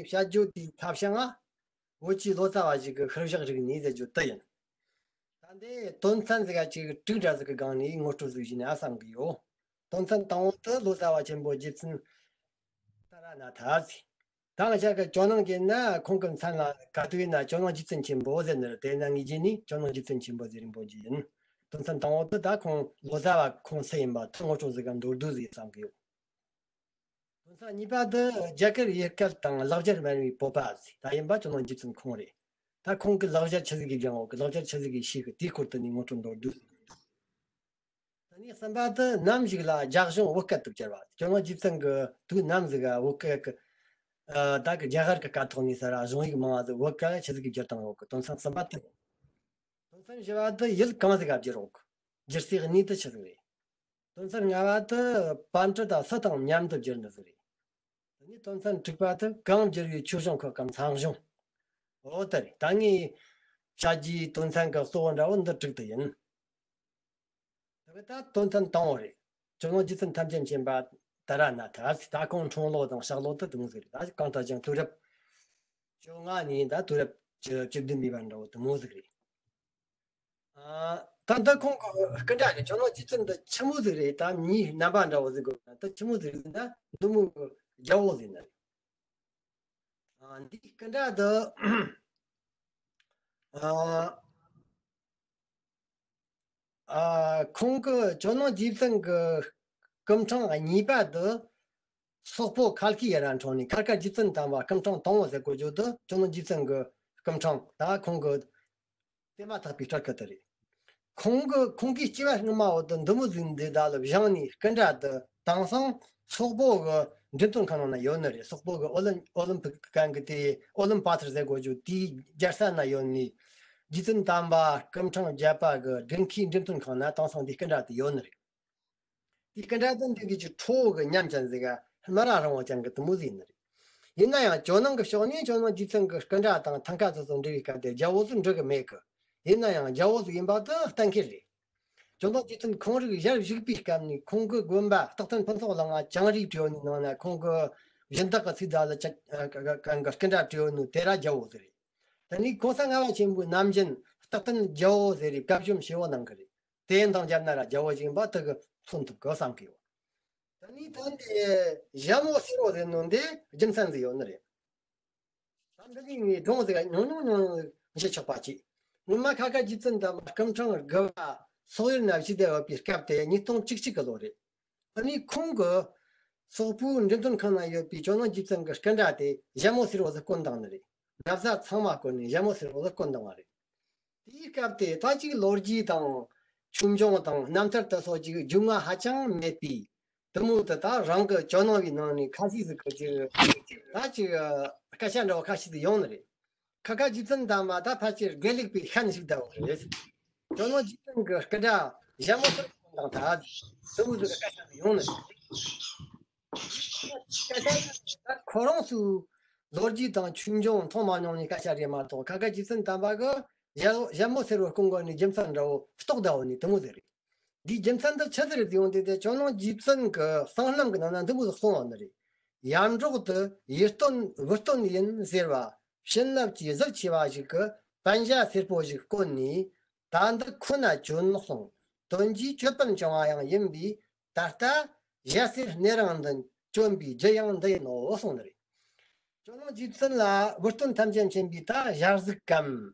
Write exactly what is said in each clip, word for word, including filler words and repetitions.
བཤད་རྒྱུ་དེའི་ཐབས་བྱང་ང་བོད་ཀྱི་ལོ་ཙཱ་བ་ཞིག་གི་ཤུལ་བཞག་རིག་གནས་ཟེར་རྒྱུ་དེ་ཡིན། ད་འདི་དོན་ཚན་ཟིག་ག་ཅིག་དྲུག་འདྲ་ཟིག་གི་སྒང་ནས་ངོ་སྤྲོད་ཟིག་བྱས་ན་བསམ་གི་ཡོད། དོན་ཚན་དང་པོ་དེ་ལོ་ཙཱ་བ་ཆེན་པོ་རྗེ་བཙུན་ཏཱ་ར་ནཱ་ཐ་ཟེར། ད་ང་ཅག་གི་ཇོ་ནང་གི་ན་ཁོང་གི་མཚན་ལ་ག་དུས་ཡིན་ན་ཇོ་ནང་རྗེ་བཙུན་ཆེན་པོ་ཟེར་ནི་རེད། དེ་ན་ངེས་ཅན་ནི་ཇོ་ནང་རྗེ་བཙུན་ཆེན་པོ་ཟེར་རིན་པོ་ཆེ་ཡིན། དོན་ཚན་དང་པོ་དེ་ད་ཁོང་ལོ་ཙཱ་བ་ཁོང་སུ་ཡིན་པ་ཐུགས་ངོ་སྤྲོད་ཟིག་ག་མདོར་བསྡུས་ཟིག་བསམ་གི་ཡོད། དོན་ཚན་གཉིས་པ་དེ་རྒྱ་གར་ཡུལ་སྐད་དང་ལེགས་སྦྱར་སྨྲ་བའི་བོད་པ་ཟེར། ད་ཡིན་པ་ཇོ་ནང་རྗེ་བཙུན་ཁོང་རེད། ད་ཁོང་གི་ལེགས་སྦྱར་ཆི་ཟིག་གི་སྦྱང་འོག་གི་ལེགས་སྦྱར་ཆི་ཟིག་གི་ཤེས་གི་དེའི་སྐོར་དུ་ནི་ངོ་སྤྲོད་མདོར་བསྡུས། དེ་ནས་གསུམ་པ་དེ་ནམ་ཞིག་ལ་རྒྱ་གཞུང་བོད་སྐད་དུ་བསྒྱུར་བ། ཇོ་ནང་རྗེ་བཙུན་གི་དུས་ནམ་ཟིག་ག་བོད་སྐད་གི་ཨ་ད་གི་རྒྱ་གར་གི་སྐད་ཐོག་ནས་ས་ར་གཞུང་ཡིག་མང་བ་ཟིག་བོད་སྐད་ཆི་ཟིག་གི་བསྒྱུར་བཏང་ཡོད་གི། དོན་ཚན་གསུམ་པ་དེ། དོན་ཚན་བཞི་བ་དེ་ཡུལ་གང་ཟིག་ག་བསྒྱུར་ཡོད་གི། བསྒྱུར་སའི་གནས་དེ་ཆི་ཟིག་རེད། དོན་ཚན་ལྔ་བ་དེ་པཎ་གྲུབ་དང་སུ་དང་མཉམ་དུ་བསྒྱུར་ནི་ཟིག་རེད། དེ་ནས་དོན་ཚན་དྲུག་པ་དེ་གང་བསྒྱུར་བའི་ཆོས་གཞུང་ཁག་གི་མཚན་གཞུང་། འོ་དེ་རེད། ད་ངས་བཤད་རྒྱུའི་དོན་ཚན་གི་གཙོ་བོ་འདྲ་བོ་འདི་དྲུག་དེ་ཡིན། དེ་གི་ད་དོན་ཚན་དང་པོ་རེད། ཇོ་ནང་རྗེ་བཙུན་ཐམས་ཅད་མཁྱེན་པ་ཏཱ་ར་ནཱ་ཐ་ཟེར། ད་ཁོང་འཁྲུངས་ལོ་དང་གཤེགས་ལོ་དེ་དེ་མོ་ཟིག་རེད། ད་གང་ལྟར་ཀྱང་དུས་རབས་བཅོ་ལྔ་ནས་ད་དུས་རབས་བཅུ་བཅུ་བདུན་པའི་བར་འདྲ་བོ་དེ་མོ་ཟིག་རེད། ཨ། ད་འདི་ཁོང་གི་སྐུ་འདྲ་རེད། ཇོ་ནང་རྗེ་བཙུན་འདི་ཆི་མོ་ཟིག་རེད། ད་མིའི་རྣམ་པ་འདྲ་བོ་ཟིག་དགོས་ན་ད་ཆི་མོ་ཟིག་རེད་ཟེར་ན་འདི་མོ་གི་རྒྱལ་པོ་ཟིག་ཡིན་ནི་རེད། ཨ། འདིའི་སྐུ་འདྲ་འདི། ཨ། ཨ། ཁོང་གི་ཇོ་ནང་རྗེ་བཙུན་གི་སྐུ་འཕྲེང་གཉིས་པ་འདི། སོག་པོ་ཁལ་ཀི་ཡི་ར་འཕྲོ་ནས་ཁལ་ཀ་རྗེ་བཙུན་དམ་པ་སྐུ་འཕྲེང་དང་པོ་ཟེར་གོ་རྒྱུ་དེ་ཇོ་ནང་རྗེ་བཙུན་གྱི་སྐུ་འཕྲེང་ད་ཁོང་གི་དེ་མ་ཐག་པའི་སྤྲུལ་སྐུ་དེ་རེད། ཁོང་གི་ཁོང་གིས་སྐྱེ་བ་སྔོན་མ་བོ་དེ་འདི་མོ་ཟིག་འདི་ད་ལ་བཞེངས་ནས་སྐུ་འདྲ་དེ་དེང་སང་སོག་པོ་གི་འགྲེམས་སྟོན་ཁང་ནང་ན་ཡོད་ནི་རེད། སོག་པོ་གི་ཨོ་ལིམ་ཨོ་ལིམ་ཕིག་གི་གན་གི་དེ་ཨོ་ལིམ་པ་ཐར་ཟེར་གོ་རྒྱུ་དེའི་རྒྱལ་ས་ན་ཡོད་ནི་རྗེ་བཙུན་དམ་པ་སྐུ་འཕྲེང་བརྒྱད་པ་གི་དྲིན་ཁའི་འགྲེམས་སྟོན་ཁང་ན་དེང་སང་དེའི་སྐུ་འདྲ་དེ་ཡོད་ནི་རེད། དེའི་སྐུ་འདྲ་དེ་འདི་གི་ཅིག་ཁྲོ་བོ་གི་ཉམས་ཅན་ཟིག་ག་སྨ་ར་རིང་བོ་ཅན་གི་དེ་མོ་ཟིག་ཡིན་ནི་རེད། ཡིན་ན་ཡང་ཇོ་ནང་གི་ཕྱོགས་ནས་ཇོ་ནང་རྗེ་བཙུན་གི་སྐུ་འདྲ་དང་ཐང་ཀ་ཚོ་ཚོ་འབྲི་བའི་སྐབས་དེ་རྒྱལ་པོ་ཚོ་འབྲི་གི་མེད་གི། ཡིན་ན་ཡང་རྒྱལ་པོ་ཟིག་ཡིན་པ་དེ་གཏན་འཁེལ་རེད། ཇོ་ནང་རྗེ་བཙུན་ཁོང་རིགས་ཡར་བཞུགས་པའི་སྐབས་ནས་ཁོང་གི་དགོན་པ་རྟག་བརྟན་ཕུན་ཚོགས་གླིང་ང་བཅང་རིས་བྲིས་ཡོད་ནི་ནང་ན་ཁོང་གི་སྦྱིན་བདག་གི་ཚིག་དག་ལ་ཅ་གན་གི་སྐུ་འདྲ་བྲིས་ཡོད་ནི་དེ་ར་རྒྱལ་པོ་ཟིག་རེད། དེ་ནས་གོང་ས་ལྔ་པ་ཆེན་པོའི་ནམ་རྒྱུན་རྟག་བརྟན་རྒྱལ་པོ་ཟེར་རེ་བཀའ་བཅོམ་ཞེ་པོ་གནང་གི་རེད། དེ་འདང་བརྒྱབ་ན་ར་རྒྱལ་པོ་ཡིན་པ་དེ་གི་མཚོན་ཐུབ་གི་བསམ་གི་ཡོད། ད་ནི་ད་འདི་ཞྭ་མོ་སེར་པོ་ཟེར་ནོ་འདི་རྒྱུ་མཚན་ཟིག་ཡོད་ནི་རེད། ད་འདི་ནི་ངས་སྒྲུང་ཟིག་ཉུང་ཉུང་ཉུང་ཉུང་བཤད་ཆོག་པ་ཅིག་སྔོན་མ་ཁ་ཁ་རྗེ་བཙུན་དམ་པ་སྐུ་འཕྲེང་དགུ་པ་སོག་ཡུལ་ན་བཞུགས་བསྡད་ཡོད་པའི་སྐབས་དེ་ཉིས་སྟོང་བཅུ་གཅིག་གི་ལོ་རེད། ཨ་ནི་ཁོང་གི་སོག་པོའི་འགྲེམས་སྟོན་ཁང་ན་ཡོད་པའི་ཇོ་ནང་རྗེ་བཙུན་གྱི་སྐུ་འདྲ་དེ་ཞྭ་མོ་སེར་པོ་ཟིག་བསྐོན་བཏང་ནི་རེད། ན་བཟའ་ཚང་མ་བསྐོན་ནས་ཞྭ་མོ་སེར་པོ་ཟིག་བསྐོན་བཏང་བ་རེད། དེའི་སྐབས་དེ་ད་ཅིག་ལོ་རྒྱུས་དང་ཆོས་འབྱུང་དང་རྣམ་ཐར་དེ་སོགས་ཀྱི་རྒྱུས་མངའ་ཧ་ཅང་མེད་པའི་དེ་མོ་དེ་ད་རང་གི་ཇོ་ནང་བའི་ནང་ནས་ཁ་ཤས་ཟིག་གི་ཅིག་ད་ཅིག་སྐད་ཆ་འདྲ་བ་ཁ་ཤས་ཟིག་ཡོང་ནི་རེད། ཁ་ཁ་རྗེ་བཙུན་དམ་པ་ད་ཕལ་ཆེར་དགེ་ལུགས་པའི་ཤན་ཞིག་བསྡད་པ་རེད། ཇོ་ནང་རྗེ་བཙུན་གྱི་སྐུ་འདྲ་ཞྭ་མོ་སེར་པོ་དང་ད་དེ་མོ་ཟིག་གི་སྐད་ཆ་ཟིག་ཡོང་ནི་རེད། སྐད་ཆ་ད་ཁོ་རང་ཚོའི་ལོ་རྒྱུས་དང་ཆོས་འབྱུང་མཐོང་མ་མྱོང་ནི་སྐད་ཆ་རེད་མ་གཏོགས་ཁ་ཁ་རྗེ་བཙུན་དམ་པ་གི་ཞྭ་ཞྭ་མོ་སེར་པོ་བསྐོན་དགོས་ནི་རྒྱུ་མཚན་འདྲ་བོ་རྟོགས་བསྡད་ཡོད་ནི་དེ་མོ་ཟིག་རེད། འདིའི་རྒྱུ་མཚན་འདི་ཆི་ཟིག་རེད་ཡོང་དེ་དེ་ཇོ་ནང་རྗེ་བཙུན་གྱི་གསང་རྣམ་གྱི་ནང་ན་འདི་མོ་ཟིག་གསུངས་ཡོད་ནི་རེད། ཡར་འབྲོག་ཏུ་ཡུལ་སྟོན་བུ་སྟོན་ཡིན་ཟེར་བ། བྱིན་རླབས་ཀྱི་གཟུགས་ཆེ་བ་ཞིག་གིས་པཎ་ཞྭ་སེར་པོ་ཞིག་བསྐོན་ནས། ད་འདི་ཁོ་ན་བྱོན་གསུངས། དོན་གྱིས་ཅོད་པན་བྱུང་བ་ཡང་ཡིན་པས། ད་ལྟ་ཞྭ་སེར་སྣེ་རིང་འདི་བྱོན་པའི་རྒྱུ་ཡང་འདི་ཡིན་ནོ་གསུངས་ནི་རེད། ཇོ་ནང་རྗེ་བཙུན་ལ་བུ་སྟོན་ཐམས་ཅད་མཁྱེན་པའི་ད་ཞྭ་གཟུགས་གམ་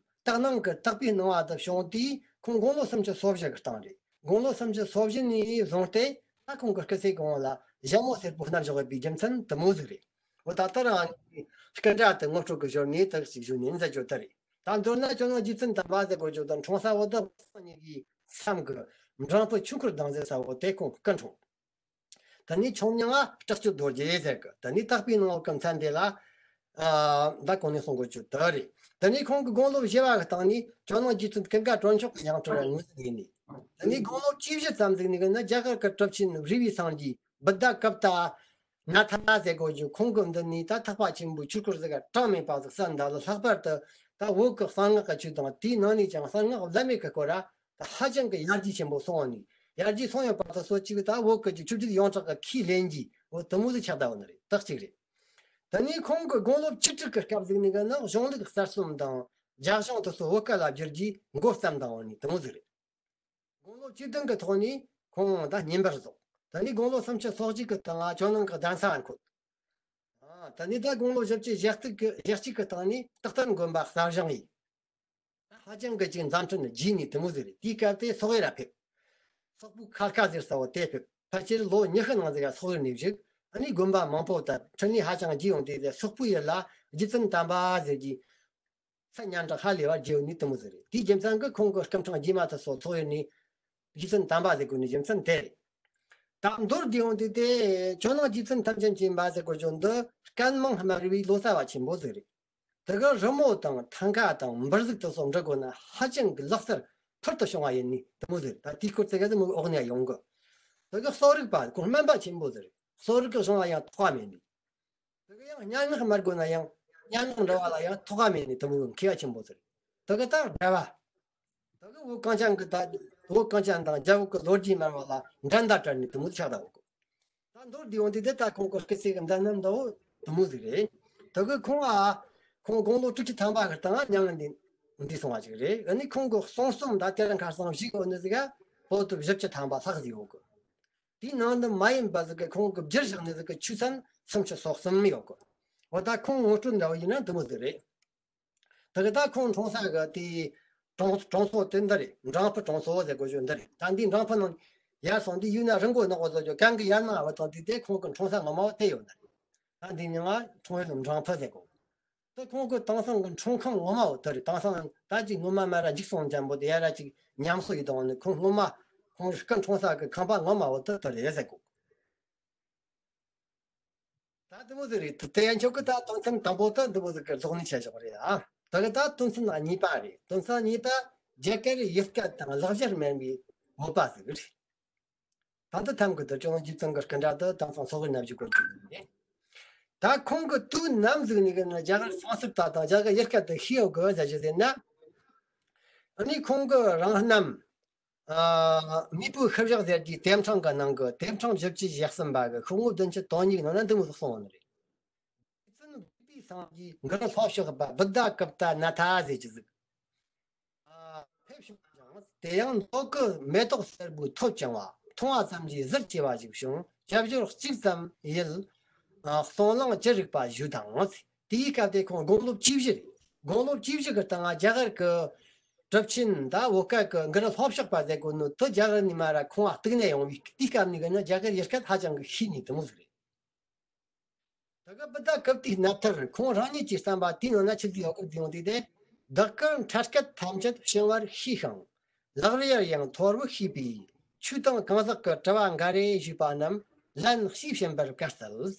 དག་སྣང་གི་དག་པའི་སྣང་བ་དེ་བྱུང་དུས་ཁོང་དགུང་ལོ་སུམ་ཅུ་སོ་བཞི་གི་སྟེང་རེད། དགུང་ལོ་སུམ་ཅུ་སོ་བཞི་ནས་བཟུང་སྟེ་ད་ཁོང་གི་སྐུ་ཚེ་གང་བོ་ལ་ཞྭ་མོ་སེར་པོ་བསྣམས་བཞག་ཡོད་པའི་རྒྱུ་མཚན་དེ་མོ་ཟིག་རེད། འོ་ད་ལྟ་རང་སྐུ་འདྲ་དེ་ངོ་སྤྲོད་གི་ཞོར་ནས་དག་ཅིག་ཞུ་ནས་མཛད་རྒྱུ་དེ་རེད། ད་མདོར་ན་ཇོ་ནང་རྗེ་བཙུན་དམ་པ་ཟེར་གོ་རྒྱུ་དང་འཁྲུངས་ས་བོ་དེ་སངས་རྒྱས་ཀྱི་མཚམས་ཀྱི་འབྲང་བུ་ཆོས་འཁོར་གདུང་བརྒྱུད་ས་བོ་དེ་ཁོང་སྐུ་འཁྲུངས། དེ་ནས་ཆུང་མྱང་ང་སྐྲག་སྐྱོ་རྡོ་རྗེ་ཟེར་གི། དེ་ནས་དག་པའི་སྣང་བ་གི་མཚན་དེ་ལ། ཨ། ད་གོང་ནས་གསུང་དགོས་རྒྱུ་དེ་རེད། དེ་ནས་ཁོང་གི་དགུང་ལོ་བཞི་བ་གི་སྟེང་ནས་ཇོ་ནང་རྗེ་བཙུན་ཀུན་དགའ་སྤྲོ་མཆོག་གི་ཡང་སྤྲུལ་བར་ངོས་འཛིན་ཡིན་ནས། དེ་ནས་དགུང་ལོ་བཅུ་བཞི་ཙམ་ཟིག་ནས་གི་ན་རྒྱ་གར་གི་གྲུབ་ཆེན་རི་བོའི་སངས་རྒྱས་བུདྡྷ་གུཔྟ་ནཱ་ཐ་ཟེར་གོ་རྒྱུ་ཁོང་གི་མདུན་ནས་ད་ཐེག་པ་ཆེན་པོའི་ཆོས་སྐོར་ཟིག་གྲངས་མེད་པ་ཟིག་གསན་ད་ལ། ལྷག་པར་དུ་ད་བོད་ཀྱི་གསང་སྔགས་ཀྱི་ཆོས་དང་དེའི་ནང་ནས་ཀྱང་གསང་སྔགས་བླ་མེད་ཀྱི་སྐོར་ར་ད་ཧ་ཅང་གི་ཡར་རྒྱས་ཆེན་པོ་སོང་བ་ནས། ཡར་རྒྱས་སོང་ཡོད་པ་དང་སོ་གཅིག་ད་བོད་ཀྱི་ཆོས་བརྒྱུད་ཡོངས་གྲགས་ཀྱི་ཁས་ལེན་གྱི་འོ་དེ་མོ་ཟིག་ཆགས་བསྡད་ཡོད་ནི་རེད། དེ་གཅིག་རེད། དེ་ནས་ཁོང་གི་དགུང་ལོ་བཅུ་དྲུག་གི་སྐབས་ཟིག་ནས་གི་ནི་གཞུང་ལུགས་གསར་རྩོམ་དང་རྒྱ་གཞུང་དེ་ཚོ་བོད་སྐད་ལ་བསྒྱུར་རྒྱུའི་འགོ་བརྩམས་དང་བ་ནི་དེ་མོ་ཟིག་རེད། དགུང་ལོ་བཅུ་བདུན་གི་ཐོག་ནས་ཁོང་ད་བསྙེན་པར་རྫོགས། དེ་ནས་དགུང་ལོ་སུམ་ཅུ་སོ་གཅིག་གི་སྟེང་ང་ཇོ་ནང་གི་གདན་ས་འཁོད། ཨ། དེ་ནས་ད་དགུང་ལོ་བཞི་བཅུ་ཞེ་གཅིག་གི་ཞེ་གཅིག་གི་སྟེང་ནས་སྟག་སྟེང་དགོན་པ་གསར་བཞེངས་ཡིན། ཧ་ཅང་གི་ཅིག་མཛའ་མཐུན་རྒྱས་ནས་དེ་མོ་ཟིག་རེད། དེའི་སྐབས་དེ་སོག་ཡུལ་ལ་ཕེབས། སོག་པོའི་ཁ་ཁ་ཟེར་ས་བོ་དེ་ཕེབས། ཕལ་ཆེར་ལོ་ཉི་ཤུ་ནང་ཟིག་ག་སོག་ཡུལ་ནས་བཞུགས། ཨ་ནི་དགོན་པ་མང་པོ་དང་འཕྲིན་ལས་ཧ་ཅང་རྒྱས་ཡོང་དུས་དེ་སོག་པོའི་ཡུལ་ལ་རྗེ་བཙུན་དམ་པ་ཟེར་གྱི་མཚན་སྙན་གྲགས་ཧ་ལས་པ་རྒྱས་ཡོང་ནི་དེ་མོ་ཟིག་རེད། དེའི་རྒྱུ་མཚན་གྱིས་ཁོང་གི་སྐུ་ཕྲེང་རྗེས་མ་དེ་ཚོ་སོག་ཡུལ་ནས་རྗེ་བཙུན་དམ་པ་ཟེར་དགོས་ནི་རྒྱུ་མཚན་དེ་རེད། ད་མདོར་བསྡུས་ཡོང་དུས་དེ་ཇོ་ནང་རྗེ་བཙུན་ཐམས་ཅད་མཁྱེན་པ་ཟེར་དགོས་རྒྱུ་འདི་སྐད་མང་སྨྲ་བའི་ལོ་ཙཱ་བ་ཆེན་པོ་ཟིག་རེད། དེ་གི་རི་མོ་དང་ཐང་ཀ་དང་འབུར་གཟུགས་དེ་ཚོ་འབྲི་དགོས་ན་ཧ་ཅང་གི་ལག་རྩལ་ཕུལ་དུ་བྱུང་བ་ཡིན་ནི་དེ་མོ་ཟིག་ད་དེའི་སྐོར་དེ་ག་དེ་མོ་འོག་ནས་ཡོང་གི། དེ་གི་གསོ་རིག་པ་ཁོང་སྨན་པ་ཆེན་པོ་ཟིག་རེད། གསོ་རིག་གི་གཞུང་ལ་ཡང་ཐོགས་པ་མེད་ནི། དེ་གི་ཡང་སྙན་ངག་སྨྲ་དགོས་ན་ཡང་སྙན་ངག་འབྲི་བ་ལ་ཡང་ཐོགས་པ་མེད་ནི་དེ་མོ་མཁས་པ་ཆེན་པོ་ཟིག་རེད། དེ་གི་ད་འགྲེལ་བ། དེ་གི་བོད་གངས་ཅན་གི་ད་བོད་གངས་ཅན་དང་རྒྱ་བོད་གི་ལོ་རྒྱུས་སྨྲ་བ་ལ་འགྲན་ཟླ་བྲལ་ནི་དེ་མོ་ཆགས་བསྡད་ཡོད་གི། ད་མདོར་བསྡུས་ཡོང་དུས་དེ་ད་ཁོང་གི་སྐུ་ཚེ་གི་མཛད་རྣམ་འདྲ་བོ་དེ་མོ་ཟིག་རེད། དེ་གི་ཁོང་ཨ་ཁོང་དགུང་ལོ་དྲུག་ཅུ་ཐམ་པ་གི་སྟེང་མྱ་ངན་འདས་འདས་སོང་བ་ཅིག་རེད། ཨ་ནི་ཁོང་གི་གསུང་རྩོམ་ད་དེ་རིང་ཁ་སང་བཞུགས་ཡོད་ནི་ཟིག་ག་བོད་དུ་བཞི་བཅུ་ཐམ་པ་ལྷག་ཟིག་ཡོད་གི། དེའི་ནང་དུ་མ་ཡིན་པ་ཟིག་གི་ཁོང་གི་བསྒྱུར་བཞག་ནི་ཟིག་གི་ཆོས་ཚན་སུམ་ཅུ་སོ་གསུམ་ཡོད་གི། འོ་ད་ཁོང་ངོ་སྤྲོད་འདྲ་བོ་ཡིན་ན་དེ་མོ་ཟིག་རེད། དེ་གི་ད་ཁོང་འཁྲུངས་ས་གི་དེའི་གྲོང་གྲོང་ཚོ་དེ་འདི་རེད། འབྲང་ཕུ་གྲོང་ཚོ་ཟེར་དགོས་རྒྱུ་འདི་རེད། ད་འདི་འབྲང་ཕུ་ནང་ཡར་སོང་དུས་ཡུལ་ན་རི་མགོ་ནག་པོ་བཟོ་རྒྱུ་གན་གི་ཡར་ན་བ་དང་དེ་དེ་ཁོང་གི་འཁྲུངས་ས་ངོ་མ་བ་དེ་ཡོད་ནི་རེད། ད་འདི་མྱིང་ང་འཁྲུངས་ཡུལ་འབྲང་ཕུ་ཟེར་གོ། དེ་ཁོང་གི་དེང་སང་གི་འཁྲུངས་ཁང་ངོ་མ་བ་དེ་རེད། དེང་སང་ད་ཅིག་སྔོན་མ་མ་ར་འཇིག་སོང་འཇམ་པོ་དེ་ཡར་ར་ཅིག་ཉམས་གསོ་ཡི་དང་ནི་ཁོང་སྔོན་མ་ཁོང་སྐུ་འཁྲུངས་ས་གི་ཁང་པ་ངོ་མ་བ་དེ་དེ་རེད་ཟེར་གོ། ད་དེ་མོ་ཟིག་རེད། དེ་ཡན་ཆོད་གི་ད་དོན་ཚན་དང་པོ་ད་འདི་མོ་ཟིག་གི་རྫོགས་ནི་ཆ་བཞག་རེད་ཨ། ད་གི་ད་དོན་ཚན་གཉིས་པ་རེད། དོན་ཚན་གཉིས་པ་རྒྱ་གར་ཡུལ་སྐད་དང་ལེགས་སྦྱར་སྨན་པའི་བོད་པ་ཟིག་རེད། ད་ལྟ་ཐམ་གི་དུ་ཅོང་རྗེ་བཙུན་གི་སྐུ་འདྲ་དུ་དང་ཚང་སོག་གི་ནམ་རྒྱུན་གོ་རྒྱུ་ཡིན། ད་ཁོང་གི་དུས་ནམ་ཟིག་ནས་གི་ན་རྒྱ་གར་སང་སྲིད་ད་དང་རྒྱ་གར་ཡུལ་སྐད་དུ་ཤེས་ཡོད་གི་ཟེར་རྒྱུ་ཟེར་ན། ཨ་ནི་ཁོང་གི་རང་རྣམ། ཨ། མེས་པོའི་ཤུལ་བཞག་ཟེར་གྱི་དེབ་ཕྲེང་གི་ནང་གི་དེབ་ཕྲེང་བཞི་བཅུ་ཞེ་གསུམ་པ་གི་ཤོག་ངོས་བདུན་ཅུ་དོན་གཉིས་ནང་ན་འདི་མོ་ཟིག་གསུངས་ཡོད་ནི་རེད། རྗེ་བཙུན་བོད་པའི་སངས་རྒྱས་གུ་རུ་ལྷོ་ཕྱོགས་པ་བུདྡྷ་གུཔྟ་ནཱ་ཐ་ཟེར་གྱི་ཟིག་ཨ། ཕེབས་བྱུང་ཀྱང་། དེ་ཡང་མདོག་གི་མེ་ཏོག་སེར་པོའི་ཐོད་བཅིངས་པ། མཐོང་བ་ཙམ་གྱིས་ཟིལ་གྱིས་པ་ཞིག་བྱུང་། སྐྱབས་འཇུག་གཅིག་ཙམ་ཡིད། ཨ། སྟོང་ལང་ཅི་རིགས་པ་བཞུགས་དང་། དེའི་སྐབས་དེ་ཁོང་དགུང་ལོ་བཅུ་བཞི་རེད། དགུང་ལོ་བཅུ་བཞི་གི་སྟེང་ང་རྒྱ་གར་གི་གྲུབ་ཆེན་ད་བོད་སྐད་གི་གུ་རུ་ལྷོ་ཕྱོགས་པ་ཟེར་གོ་ནོ་དེ་རྒྱ་གར་ནས་མ་ར་ཁོང་ང་གཏུག་ནས་ཡོང་བའི་དེའི་སྐབས་ནས་གི་ནི་རྒྱ་གར་ཡུལ་སྐད་ཧ་ཅང་གི་ཤེས་ནི་དེ་མོ་ཟིག་རེད། ད་གི་བུདྡྷ་གུཔྟའི་རྣམ་ཐར་ཁོང་རང་ཉིད་ཀྱི་བསམ་པ་དེའི་ནང་ན་ཆི་ཟིག་ཡོད་གི་ཟེར་ཡོང་དུས་དེ། བདག་གིས་འཕྲལ་སྐད་ཐམས་ཅད་བྱིང་བར་ཤེས་ཤིང་། ལེགས་སྦྱར་ཡང་ཐོར་བུ་ཤེས་པས། ཆོས་དང་གང་ཟག་གི་དྲི་བ་འགའ་རེ་ཞུས་པ་རྣམས་ལན་ཞུས་ཕྱིན་པར་དཀའ་སྩལ།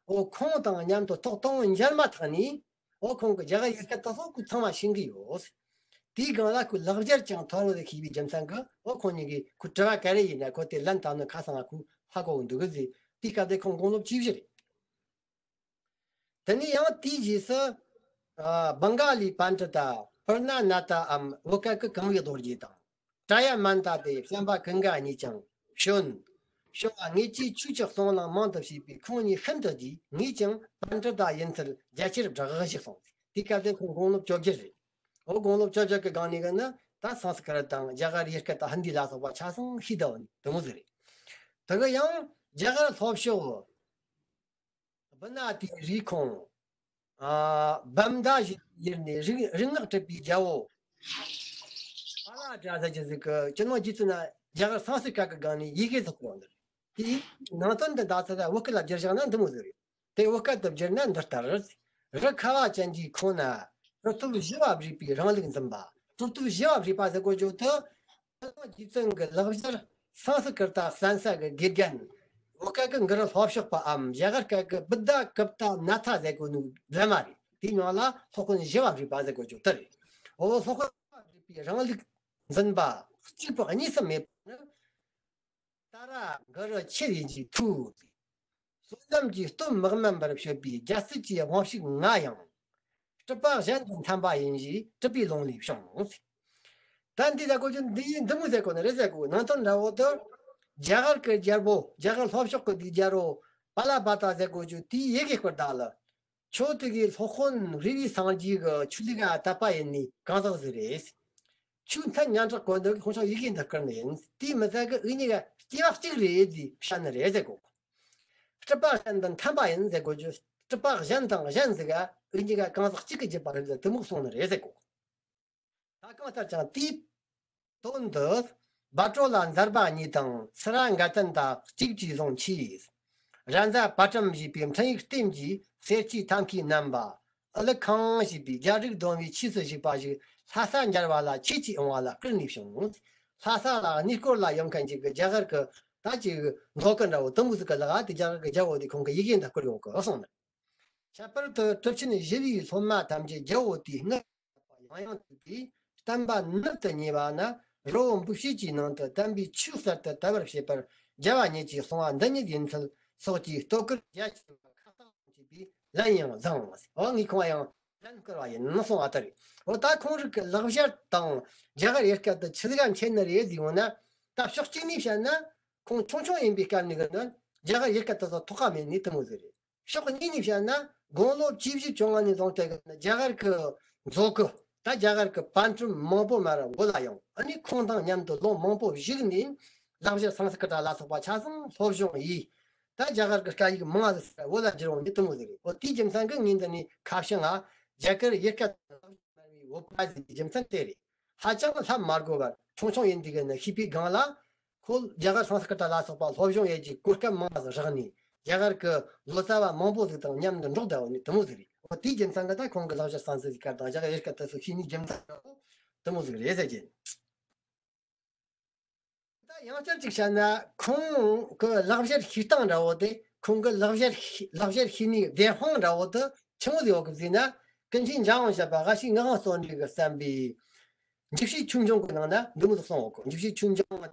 འོ་ཁོང་དང་མཉམ་དུ་ཐོག་དང་པོ་མཇལ་མ་ཐག་ནས། འོ་ཁོང་གི་རྒྱ་གར་ཡུལ་སྐད་དེ་ཚོ་ཁོས་ཚང་མ་ཤེས་ཀྱི་ཡོད། དེའི་སྒང་ལ་ཁོས་ལེགས་སྦྱར་ཀྱང་ཐོར་བུ་ལས་ཤེས་པའི་རྒྱུ་མཚན་གྱིས་འོ་ཁོང་གཉིས་ཀྱིས་ཁོའི་དྲི་བ་ག་རེ་ཡིན་ན་ཁོ་དེ་ལན་བཏབ་ནི་ཁ་སང་ང་ཁོས་ཧ་གོ་གི་འདུག་གི་ཟེར། དེའི་སྐབས་དེ་ཁོང་དགུང་ལོ་བཅུ་བཞི་རེད། དེ་ནས་ཡང་དེའི་རྗེས་སུ། ཨ། བང་ག་ལི་པཎྜི་ཏ་པུར་ཎ་ནཱ་ཐའམ་བོད་སྐད་ཀྱི་གངས་རི་རྡོ་རྗེ་དང་། ཏྲཱ་ཡ་མཱནྟ་སྟེ་བྱམས་པ་ཀུན་དགའ་གཉིས་ཀྱང་བྱོན། བྱུང་བ་ངེད་ཀྱིས་ཆོས་ཀྱི་གསུང་གླེང་མང་དུ་བྱས་པས་ཁོང་གཉིས་ཤིན་ཏུ་དགྱེས། ངས་ཀྱང་པཎྜི་ཏ་ཡིན་ཚུལ་རྒྱ་ཆེར་བསྒྲགས་ཤིག་གསུངས། དེའི་སྐབས་དེ་ཁོང་དགུང་ལོ་བཅོ་བརྒྱད་རེད། འོ་དགུང་ལོ་བཅོ་བརྒྱད་ཀྱི་སྒང་ནས་གི་ནི་ད་སཾ་སྐྲྀཏ་དང་རྒྱ་གར་ཡུལ་སྐད་དང་ཧིན་དི་ལ་སོགས་པ་ཆ་ཚང་ཤེས་བསྡད་ཡོད་ནི་དེ་མོ་ཟིག་རེད། དེ་གི་ཡང་རྒྱ་གར་ལྷོ་ཕྱོགས་སྦི་ན་ཏིའི་རུས་ཁོངས། ཨ། བྷམ་ད་ཞེས་ཡུལ་ནས་རིག་རིག་སྔགས་གྲུབ་པའི་རྒྱལ་པོ་པཱ་ལ་དྲ་ཟེར་གྱི་ཟིག་གིས་སྤྱི་ནོར་རྗེ་བཙུན་ན་རྒྱ་གར་སཾ་སྐྲྀཏ་གི་སྒང་ནས་ཡི་གེ་ཟིག་བསྐུར་ཡོད་ནི་རེད། དེའི་ནང་དོན་འདི་ད་ཚོད་བོད་སྐད་ལ་བསྒྱུར་བཞག་ན་འདི་མོ་ཟིག་རེད། དེ་བོད་སྐད་དུ་བསྒྱུར་ན་འདི་ལྟར། རི་ཁ་བ་ཅན་གྱི་ཁོངས་ན། གྲུབ་ཐོབ་བཞི་པ་བཞུགས་པའི་རིང་ལུགས་འཛིན་པ། གྲུབ་ཐོབ་བཞི་པ་བཞུགས་པ་ཟེར་གོ་རྒྱུ་དེ། རྗེ་བཙུན་གྱི་ལེགས་སྦྱར་སཾ་སྐྲྀཏ་གསན་ས་གི་དགེ་རྒན། བོད་སྐད་ཀྱི་གུ་རུ་ལྷོ་ཕྱོགས་པའམ་རྒྱ་གར་སྐད་ཀྱི་བུདྡྷ་གུཔྟ་ནཱ་ཐ་ཟེར་གོ་ནོ་སློབ་མ་རེད། དེའི་མྱིང་ལ་སློབ་དཔོན་བཞི་པ་བཞུགས་པ་ཟེར་གོ་རྒྱུ་དེ་རེད། འོ་སློབ་དཔོན་བཞི་པ་བཞུགས་པའི་རིང་ལུགས་འཛིན་པ་གཅིག་པུ་གཉིས་སུ་མེད་པ་ནི། ཏཱ་ར་གུ་རུ་ཆེར་ཡིན་གྱི་ཐུགས། བསོད་ནམས་ཀྱི་སྟོབས་མི་དམན་པར་སྤྱོད་པའི་རྒྱལ་སྲིད་ཀྱི་དབང་ཕྱུག་ང་ཡང་། སྲིད་པ་གཞན་དུ་འཐམ་པ་ཡིན་ཞེས་གྲུབ་པའི་ལུང་ལས་བྱུང་། ད་འདི་ཟེར་གོ་རྒྱུ་འདི་འདི་མོ་ཟེར་གོ་ནི་རེད་ཟེར་གོ། ནང་དོན་འདྲ་བོ་དེ། རྒྱ་གར་གྱི་རྒྱལ་པོ་རྒྱ་གར་ལྷོ་ཕྱོགས་ཀྱི་དེའི་རྒྱལ་པོ་པཱ་ལ་བ་ཏ་ཟེར་གོ་རྒྱུ་དེའི་ཡི་གེ་བསྐུར་བདག་ལ། ཁྱོད་དེ་གའི་སློབ་དཔོན་རི་བོའི་སངས་རྒྱས་ཀྱི་ཆོས་ལུགས་ལ་དད་པ་ཡིན་ནི་གང་ཟག་ཟིག་རེད། ཆོས་མཐུན་མཉམ་གྲགས་གོ་འདི་ཁོང་ཆོ་ཡི་གེ་འདི་བསྐུར་ནི་ཡིན། དེ་མི་ཚད་གི་འུ་གཉིས་ཀ་སྐྱེ་བ་གཅིག་རེད་དེ་བཤད་ནི་རེད་ཟེར་གོ། སྲིད་པ་གཞན་དང་མཐུན་པ་ཡིན་ཟེར་གོ་རྒྱུ། སྲིད་པ་གཞན་དང་གཞན་ཟིག་ག་འུ་གཉིས་ཀ་གང་ཟག་གཅིག་གི་རྒྱུད་པ་རེད་ཟེར་དེ་མོ་གསུངས་ནི་རེད་ཟེར་གོ། ད་གང་ལྟར་ཀྱང་དེའི་དོན་དུ། སྦ་ཀྲོ་ལ་འཛར་བ་གཉིས་དང་སི་ར་འགའ་ཏན་ད་གཅིག་གིས་བཟུང་ཆེས། ར་མཛའ་བ་ཀྲམ་ཞེས་པའི་འཕྲིན་ཡིག་རྟེན་གྱི་གསེར་གྱི་ཐབ་ཁའི་རྣམ་པ། ཨུ་ལི་ཁང་ཞེས་པའི་རྒྱ་རིགས་སྡོམ་པའི་ཆོས་སུ་ཞུགས་པ་ཞིག་ལྷ་ས་འབྱར་བ་ལ་ཆོས་ཀྱི་ཨང་བ་ལ་བསྐུར་ནས་བྱུང་། ལྷ་ས་ལ་གནས་སྐོར་ལ་ཡོང་མཁན་ཅིག་གི་རྒྱ་གར་གི་ད་ཅིག་མཛོ་ཀི་འདྲ་བོ་དུམ་བུ་ཟིག་གི་ལག་དེ་རྒྱ་གར་གི་རྒྱལ་བོ་དེ་ཁོང་གི་ཡི་གེ་འདི་བསྐུར་ཡོང་གི་གསུངས་ནས། ཁྱད་པར་དུ་གྲུབ་ཆེན་ཞི་བའི་སློབ་མ་ཐམས་ཅད་རྒྱལ་བོ་དེའི་སྔར་ཡང་ཡང་དུས་པའི་བསྟན་པ་ནུབ་ཏུ་ཉེ་བ་ན་རི་བོ་འབུ་བྱེད་ཀྱི་ནང་དུ་བསྟན་པའི་ཆོས་གསར་དུ་དར་བར་བྱེད་པར་རྒྱལ་བ་ཉིད་ཀྱིས་གསུང་བ་འདི་ཉིད་ཡིན་ཚུལ་སོགས་ཀྱི་བསྟོད་བསྐུལ་རྒྱ་ཆེ་བ་ཁག་ཐེག་བྱས་པའི་ལན་ཡང་བཟང་། འོ་ངས་ཁོང་ཡང་ལན་བསྐུར་བ་ཡིན་གསུང་བ་ལྟར་རེད། འོ་ད་ཁོང་རིགས་ཀྱི་ལག་བཤད་དང་རྒྱ་གར་ཡུལ་སྐད་དུ་ཆི་ཟིག་ག་མཁྱེན་ནི་རེད་ཟེར་ཡོང་ན། ད་ཕྱོགས་གཅིག་ནས་བཤད་ན་ཁོང་ཆུང་ཆུང་ཡིན་པའི་སྐབས་ནས་གི་ནི་རྒྱ་གར་ཡུལ་སྐད་དུ་ཐོགས་པ་མེད་ནི་དེ་མོ་ཟིག་རེད། ཕྱོགས་གཉིས་ནས་བཤད་ན་དགུང་ལོ་བཅུ་བཞི་བཅོ་ལྔ་ནས་བཟུང་སྟེ་གི་རྒྱ་གར་གི་མཛོ་ཀི་ད་རྒྱ་གར་གི་པན་ཀྲུམ་མང་པོ་མར་བོད་ལ་ཡོང་། ཨ་ནི་ཁོང་དང་མཉམ་དུ་ལོ་མང་པོ་བཞུགས་ནས་ལག་བཤད་སཾ་སྐྲྀ་ཏ་ལ་སོགས་པ་ཆ་ཚང་སློབ་སྦྱོང་ཡིས། ད་རྒྱ་གར་གི་སྐད་ཡིག་མང་ང་ཟིག་བོད་ལ་བསྒྱུར་འོང་ནི་དེ་མོ་ཟིག་རེད། འོ་དེའི་རྒྱུ་མཚན་གི་ངས་འདི་ནས་ཁ་བྱང་ང་རྒྱ་གར་ཡུལ་སྐད་དུ་ལག་བཤད་སྨྲ་བའི་བོད་པ་ཟེར་རྒྱུ་མཚན་དེ་རེད། ཧ་ཅང་ལྷབ་མ་དགོས་པར་ཆུང་ཆུང་ཡིན་དུས་ཀྱི་ནི་ཤེས་པའི་སྒང་ལ། ཁོ་རྒྱ་གར་སཾ་སྐྲྀ་ཏ་ལ་སོགས་པ་སློབ་སྦྱོང་ཡེད་ཀྱི་གོ་སྐབས་མང་ཟིག་རག་ནས་རྒྱ་གར་གྱི་ལོ་ཙཱ་བ་མང་པོ་ཟིག་དང་མཉམ་དུ་འགྲོགས་བསྡད་ཡོད་ནི་དེ་མོ་ཟིག་རེད། འོ་དེའི་རྒྱུ་མཚན་གྱིས་ད་ཁོང་གི་ལག་བཤད་སཾ་སྐྲྀ་ཏ་དེ་ཚོ་ཤེས་ནི་རྒྱུ་མཚན་འདྲ་པོ་དེ་མོ་ཟིག་རེད་ཟེར་གྱི། ད་ཡང་བསྐྱར་ཅིག་བཤད་ན་ཁོང་གི་ལག་བཤད་ཤེས་སྟངས་འདྲ་བོ་དེ་ཁོང་གི་ལག་བཤད་ཤེས་ལག་བཤད་ཤེས་ནི་བདེན་དཔང་འདྲ་བོ་དེ་ཆི་མོ་ཟིག་ཡོད་གི་ཟེར་ན། ཀུན་མཁྱེན་འཇམ་དབྱངས་བཞད་པ་ཨ་ཞེ་ངག་དབང་བརྩོན་འགྲུས་ཀྱིས་གསན་པའི་འཇུག་བྱེད་ཆོས་འབྱུང་གི་ནང་ན་འདི་མོ་ཟིག་གསུངས་ཡོད་གི། འཇུག་བྱེད་ཆོས་འབྱུང་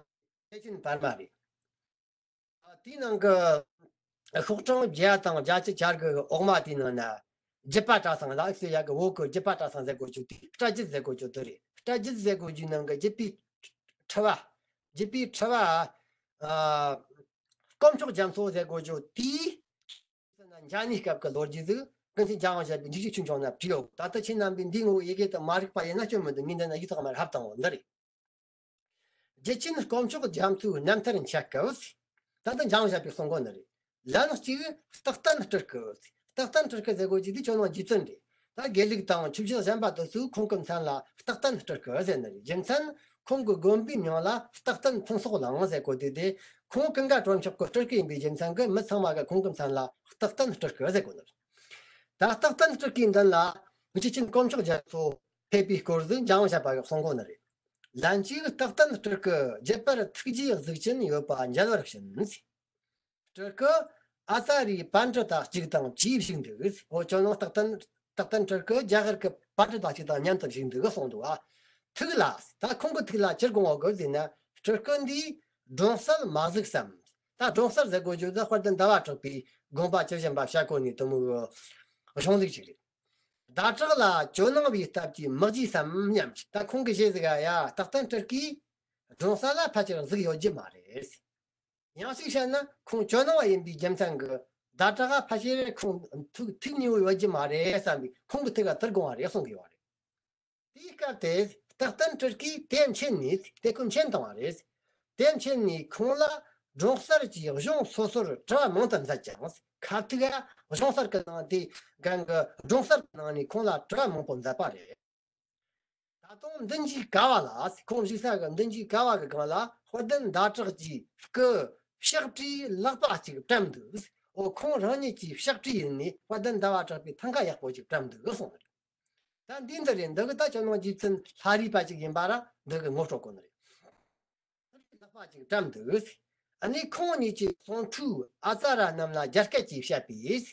ཐེག་ཆེན་བར་མ་རེད། ཨ་དེའི་ནང་གི་ཤོག་གྲངས་བརྒྱ་དང་བརྒྱད་ཅུ་གྱ་དགུ་གི་འོག་མ་དེའི་ནང་ན། རྒྱུད་པ་གྲྭ་ཚང་ལ་ཨིག་སི་ཡ་གི་བོད་གི་རྒྱུད་པ་གྲྭ་ཚང་ཟེར་གོ་རྒྱུ་དེ་སྐྲ་རྒྱུད་ཟེར་གོ་རྒྱུ་དེ་རེད། སྐྲ་རྒྱུད་ཟེར་གོ་རྒྱུའི་ནང་གི་རྒྱུད་པའི་ཁྲི་བ། རྒྱུད་པའི་ཁྲི་བ། ཨ་དཀོན་མཆོག་རྒྱ་མཚོ་ཟེར་གོ་རྒྱུ་དེས། ཟེར་ན་འཇམ་མཉེན་སྐབས་ཀྱི་ལོ་རྒྱུས་ཟིག་ཀུན་མཁྱེན་འཇམ་དབྱངས་བཞད་པའི་འཇུག་བྱེད་ཆོས་འབྱུང་ན་བྲིས་ཡོད། ད་ལྟ་ཁྱེད་རྣམ་པས་འདིའི་ངོ་བོ་ཡི་གེ་དུ་མ་རིག་པ་ཡིན་ན་སྐྱོན་མི་འདུག་ངས་འདི་ན་ཡིག་ཐོག་མར་ཕབ་བཏང་བ་འདི་རེད། རྒྱུད་ཆེན་དཀོན་མཆོག་རྒྱ་མཚོའི་རྣམ་ཐར་འཆད་སྐབས། ད་ལྟ་འཇམ་དབྱངས་བཞད་པས་གསུང་གོ་ནི་རེད། ལན་གཅིག་རྟག་བརྟན་སྤྲུལ་སྐུ། རྟག་བརྟན་སྤྲུལ་སྐུ་ཟེར་གོ་རྒྱུ་དེ་ཇོ་ནང་རྗེ་བཙུན་རེད། ད་དགེ་ལུགས་དང་ཆོས་བརྒྱུད་གཞན་པ་དེ་ཚོས་ཁོང་གི་མཚན་ལ་རྟག་བརྟན་སྤྲུལ་སྐུ་ཟེར་ནི་རེད། རྒྱུ་མཚན་ཁོང་གི་དགོན་པའི་མིང་ལ་རྟག་བརྟན་ཕུན་ཚོགས་གླིང་ཟེར་གོ་དུས་དེ། ཁོང་ཀུན་དགའ་གྲོལ་མཆོག་གི་སྤྲུལ་སྐུ་ཡིན་པའི་རྒྱུ་མཚན་གྱིས་མི་ཚང་མ་གིས་ཁོང་གི་མཚན་ལ་རྟག་བརྟན་སྤྲུལ་སྐུ་ཟེར་གོ་ནི་རེད། ད་རྟག་བརྟན་སྤྲུལ་སྐུའི་མདུན་ལ་རྒྱུད་ཆེན་དཀོན་མཆོག་རྒྱ་མཚོ་ཕེབས་པའི་སྐོར་ཟིག་འཇམ་དབྱངས་བཞད་པ་གིས་གསུང་གོ་ནི་རེད། ལན་གཅིག་རྟག་བརྟན་སྤྲུལ་སྐུ་རྒྱུད་པར་ཐུགས་རྗེའི་གཟུགས་ཅན་ཡོད་པ་མཇལ་བར་ཕྱིན། སྤྲུལ་སྐུ་ཨ་ཙ་རེའི་པཎ་གྲུབ་དང་གཅིག་དང་བཅས་བཞུགས་འདུག་འོ་ཇོ་ནང་རྟག་བརྟན་རྟག་བརྟན་སྤྲུལ་སྐུ་རྒྱ་གར་གྱི་པཎ་གྲུབ་དང་གཅིག་དང་མཉམ་དུ་བཞུགས་འདུག་གསུངས་འདུག་ཨ། ཐུགས་ལ། ད་ཁོང་གི་ཐུགས་ལ་ཅི་དགོངས་པ་དགོས་ཟེར་ན། སྤྲུལ་སྐུ་འདིས་སྒྲོན་གསལ་མ་གཟིགས་སམ། ད་སྒྲོན་གསལ་ཟེར་དགོས་རྒྱུ་ད་དཔལ་ལྡན་ཟླ་བ་གྲགས་པའི་དགོངས་པ་ཇི་བཞིན་པ་བཤད་གོ་ནི་དེ་མོའི་གཞུང་ལུགས་ཅིག་རེད། ཟླ་གྲགས་ལ་ཇོ་ནང་བའི་སྟབས་ཀྱིས་མི་གཟིགས་སམ་སྙམ། ད་ཁོང་གིས་བཤད་ཟིག་ཨ་ཡ་རྟག་བརྟན་སྤྲུལ་སྐུས་སྒྲོན་གསལ་ལ་ཕལ་ཆེར་གཟིགས་ཡོད་རྒྱུ་མ་རེད། ཡང་ཞིག་བཤད་ན་ཁོང་ཇོ་ནང་བ་ཡིན་པའི་རྒྱུ་མཚན་གྱིས་ཟླ་གྲགས་ཕལ་ཆེར་ཁོང་ཐུགས་ཐུགས་མཉེས་པོ་ཡོད་རྒྱུ་མ་རེད་བསམ་པའི་ཁོང་གི་ཐུགས་ལ་དེར་དགོངས་པ་རེད་གསུང་གི་ཡོད་རེད། དེའི་སྐབས་དེ་རྟག་བརྟན་སྤྲུལ་སྐུས་དེ་མཁྱེན་ནས་དེ་ཁོ་མཁྱེན་བཏང་བ་རེད། དེ་མཁྱེན་ནས་ཁོང་ལ་སྒྲོན་གསལ་གྱིས་གཞུང་སོ་སོར་དྲི་བ་མང་དུ་མཛད་ཀྱང་ཁ་ཐུག་ག་སྒྲོན་གསལ་གྱི་ནང་དེ་སྒང་གི་སྒྲོན་གསལ་གྱི་ནང་ནས་ཁོང་ལ་དྲི་བ་མང་པོ་མཛད་པ་རེད། ད་དུང་མདུན་གྱི་ཀ་བ་ལ། ཁོང་བཞུགས་ས་གི་མདུན་གྱི་ཀ་བ་གི་སྒང་ལ་དཔལ་ལྡན་ཟླ་གྲགས་ཀྱི་སྐུ་ཕྱག་བྲིས་ལག་པ་གཅིག་བཀྲམ་འདུག་འོ་ཁོང་རང་ཉིད་ཀྱི་ཕྱག་བྲིས་ཡིན་ནི་དཔལ་ལྡན་ཟླ་བ་གྲགས་པའི་ཐང་ཀ་ཡག་པོ་ཅིག་བཀྲམ་འདུག་གསུངས་རེད། ད་འདི་འདི་རེད། འདི་གི་ད་ཇོ་ནང་རྗེ་བཙུན་ལྷ་རིས་པ་ཅིག་ཡིན་པ་ར་འདི་གི་ངོ་སྤྲོད་གོ་ནི་རེད། ལག་པ་ཅིག་བཀྲམ་འདུག་ཨ་ནི་ཁོང་གཉིས་ཀྱིས་གསུང་ཐོས་ཨ་ཙ་ར་རྣམས་ལ་རྒྱ་སྐད་ཀྱིས་བཤད་པས།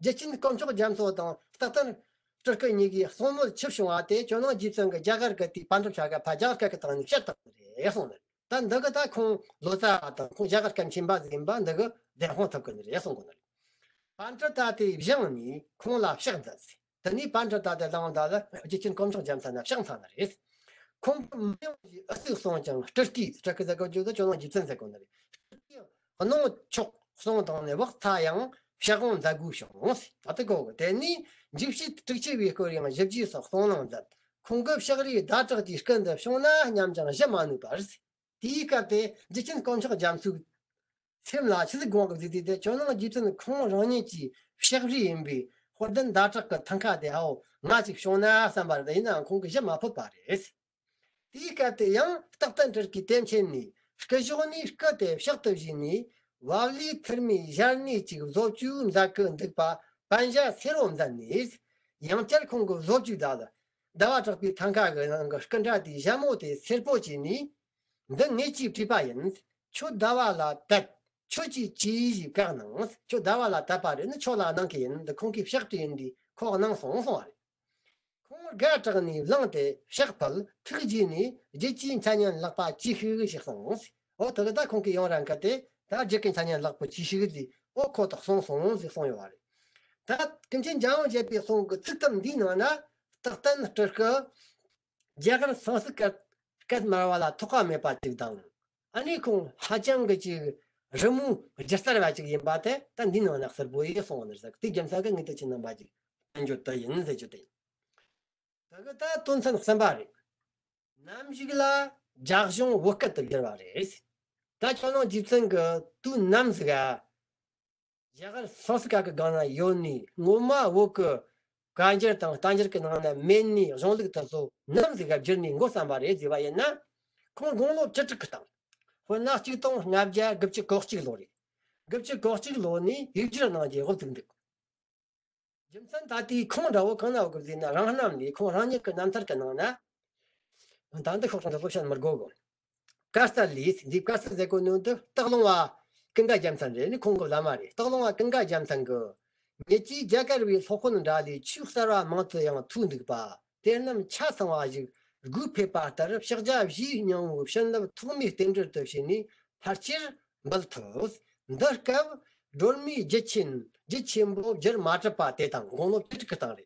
རྒྱུད་ཆེན་དཀོན་མཆོག་རྒྱ་མཚོ་དང་རྟག་བརྟན་སྤྲུལ་སྐུ་གཉིས་ཀྱིས་གསུང་མོལ་ཆེ་བྱུང་བ་དེ་ཇོ་ནང་རྗེ་བཙུན་གྱིས་རྒྱ་གར་གྱི་དེའི་པཎ་གྲུབ་ཕྱག་ཁ་ཕར་རྒྱ་གར་སྐད་ཀྱི་སྟེང་ནས་བཤད་བཏང་ནི་རེད་གསུངས་ནས། ད་འདི་གི་ད་ཁོང་ལོ་ཙཱ་བ་དང་ཁོང་རྒྱ་གར་སྐད་མཁྱེན་པ་ཟིག་ཡིན་པ་འདི་གི་བདེན་དཔང་ཐུབ་གི་ནི་རེད་གསུང་གི་ནི་རེད། པཎ་གྲུབ་ད་དེ་བཞེངས་ནས་ཁོང་ལ་ཕྱག་མཛད། དེ་ནས་པཎ་གྲུབ་ད་དེ་ལངས་ད་ལ་རྒྱུད་ཆེན་དཀོན་མཆོག་རྒྱ་མཚོ་ན་ཕྱག་འཚལ་ནི་རེད། ཁོང་གི་མི་ཡོང་ཞེས་ཨུ་ཚུགས་གསུངས་ཀྱང་སྤྲུལ་སྐུས། སྤྲུལ་སྐུ་ཟེར་གོ་རྒྱུ་དེ་ཇོ་ནང་རྗེ་བཙུན་ཟེར་གོ་ནི་རེད། སྤྲུལ་སྐུས་གནོང་ཆོག་གསུངས་དང་ནས་བག་ཚ་ཡང་ ཕྱག་དབང་མཛད་དགོས་བྱུང་། ད་ལྟ་གོ་གི། དེ་ནས་འཇིགས་བྱེད་དྲུག་ཅུ་པའི་སྐོར་ཡང་ཞིབ་རྒྱས་སུ་གསུངས་གནང་མཛད། ཁོང་གི་ཕྱག་རེས་ཟླ་གྲགས་ཀྱི་སྐུ་འདི་བྱུང་ན་སྙམ་ཀྱང་ཞུ་མ་ནུས་པར། དེའི་སྐབས་དེ་རྗེ་ཆེན་དཀོན་མཆོག་རྒྱ་མཚོའི་སེམས་ལ་ཆི་ཟིག་དགོངས་ཀྱི་ཟིག་དུས་དེ་ཇོ་ནང་རྗེ་བཙུན་ཁོང་རང་ཉིད་ཀྱི་ཕྱག་རེས་ཡིན་པའི་དཔལ་ལྡན་ཟླ་གྲགས་ཀྱི་ཐང་ཀ་དེ་ཧའོ་ང་ཅིག་བྱུང་ན་བསམ་པ་རེད། ཡིན་ནའང་ཁོང་གིས་ཞུ་མ་ཕོད་པ་རེད། དེའི་སྐབས་དེ་ཡང་རྟག་བརྟན་སྤྲུལ་སྐུའི་དེམ་ཆེན་ནས་སྐུ་གཞོགས་ནས་སྐུ་དེ་ཕྱག་ཏུ་བཞེས་ནས་བབ་ལས་ཐུར་མའི་ཞལ་ནས་ཅིག་བཟོ་བཅོས་མཛད་ཀྱི་འདུག་པ་པཎ་ཞྭ་སེར་པོ་མཛད་ནས། ཡང་བསྐྱར་ཁོང་གིས་བཟོ་བཅོས་མཛད་ལ། ཟླ་བ་གྲགས་པའི་ཐང་ཀ་གི་ནང་གི་སྐུ་འདྲ་དེའི་ཞྭ་མོ་དེ་སེར་པོ་བྱས་ནས། འདི་ངེད་ཀྱིས་བྲིས་པ་ཡིན། ཁྱོད་ཟླ་བ་ལ་དད། ཁྱོད་ཀྱིས་ཅི་ཞིག་བཀག་གནང་། ཁྱོད་ཟླ་བ་ལ་དད་པ་རེད་ན་ཁྱོད་ལ་གནང་གི་ཡིན། འདི་ཁོང་གིས་ཕྱག་བྲིས་ཡིན་དུས་ཁོ་གནང་སོང་གསུངས་པ་རེད། ཁོང་དགའ་དྲགས་ནས་བླངས་ཏེ་ཕྱག་ཕུལ། ཐུགས་རྗེ་ནས་རྒྱུད་ཀྱི་མཚན་སྙན་ལག་པ་ཅི་ཤིག་ཞིག་གསུངས། འོ་དེ་གི་ད་ཁོང་གིས་ཡོང་ར་འགའ་དེ་ད་རྒྱུད་ཀྱི་མཚན་སྙན་ལག་པ་ཅི་ཤིག་ཟིག་འོ་ཁོ་ཐག་སོང་སོང་ཟིག་གསུངས་ཡོད་པ་རེད། ད་ཀུན་མཁྱེན་འཇམ་དབྱངས་བཞད་པའི་གསུང་གི་ཚིག་དུམ་འདིའི་ནང་ན་རྟག་བརྟན་སྤྲུལ་སྐུ་རྒྱ་གར་སང་སི་ཀྲ་སྐད་སྨྲ་བ་ལ་ཐོགས་པ་མེད་པ་ཅིག་དང་། ཨ་ནི་ཁོང་ཧ་ཅང་གི་ཅིག་རི་མོ་སྒྱུ་རྩལ་བ་ཅིག་ཡིན་པ་དེ་ད་འདིའི་ནང་ན་གསལ་པོ་ཡིས་གསུངས་ནི་ཟིག་དེའི་རྒྱུ་མཚན་གྱིས་ངས་དེ་ཁྱེད་རྣམ་པ་ཅིག་བསྟན་རྒྱུ་དེ་ཡིན་ཟེར་རྒྱུ་དེ་ཡིན། དེ་གི་ད་དོན་ཚན་གསུམ་པ་རེད། ནམ་ཞིག་ལ་རྒྱ་གཞུང་བོད་སྐད་དུ་བསྒྱུར་བ་རེད། ད་ཁྱོད་རང་རྗེ་བཙུན་གྱི་དུས་ནམ་ཟིག་ག་རྒྱ་གར་སང་སི་ཀྲ་གི་སྒང་ན་ཡོད་ནི་ངོ་མ་བོད་ཀྱི་བཀའ་འགྱུར་དང་བསྟན་འགྱུར་གྱི་ནང་ན་མེད་ནི་གཞུང་ལུགས་དེ་ཚོ་ནམ་ཟིག་ག་བསྒྱུར་ནས་འགོ་བརྩམས་པ་རེད་ཟེར་བ་ཡིན་ན། ཁོང་དགུང་ལོ་བཅུ་དྲུག་གི་སྟེང་། དཔེར་ན་གཅིག་སྟོང་ལྔ་བརྒྱ་དགུ་བཅུ་གོ་གཅིག་ལོ་རེད། དགུ་བཅུ་གོ་གཅིག་ལོ་ནས་ཡིག་སྒྱུར་གནང་རྒྱུའི་དབུ་བཙུགས་འདུག་རྒྱུ་མཚན་ད་ལྟའི་ཁོང་འདྲ་བོ་གང་ན་ཡོད་གི་ཟེར་ན། རང་རྣམ་ནས་ཁོང་རང་ཉིད་ཀྱི་རྣམ་ཐར་གྱི་ནང་ན། ད་འདི་ཤོག་གྲངས་འདི་ཚོ་བཤད་མི་དགོས་གོ། བཀའ་སྩལ་ལས་འདི་བཀའ་སྩལ་ཟེར་གོ་ནོ་འདི་སྟག་ལུང་བ་ཀུན་དགའ་རྒྱལ་མཚན་རེད། ནི་ཁོང་གི་བླ་མ་རེད། སྟག་ལུང་བ་ཀུན་དགའ་རྒྱལ་མཚན་གྱིས། ཉིད་ཀྱིས་རྒྱ་གར་བའི་སློབ་དཔོན་འདྲ་ལས་ཆོས་གསར་བ་མང་དུ་ཡང་ཐོས་འདུག་པ། དེ་རྣམས་ཆ་ཚང་བ་ཞིག་སྒོས་ཕེབས་པ་ལྟར་ཕྱག་རྒྱ་བཞིའི་སྙིང་པོའི་བྱིན་རླབས་ཐོགས་མེད་རྟེན་འབྲེལ་དུ་བྱས་ནས་ཕལ་ཆེར་འབུལ་ཐུབ། འདི་སྐབས་སྒྲོལ་མའི་རྒྱུད་ཆེན་རྒྱུད་ཆེན་པོ་བསྒྱུར་མ་གྲུབ་པ་དེ་དང་། དགུང་ལོ་བཅུ་དྲུག་གི་སྟེང་རེད།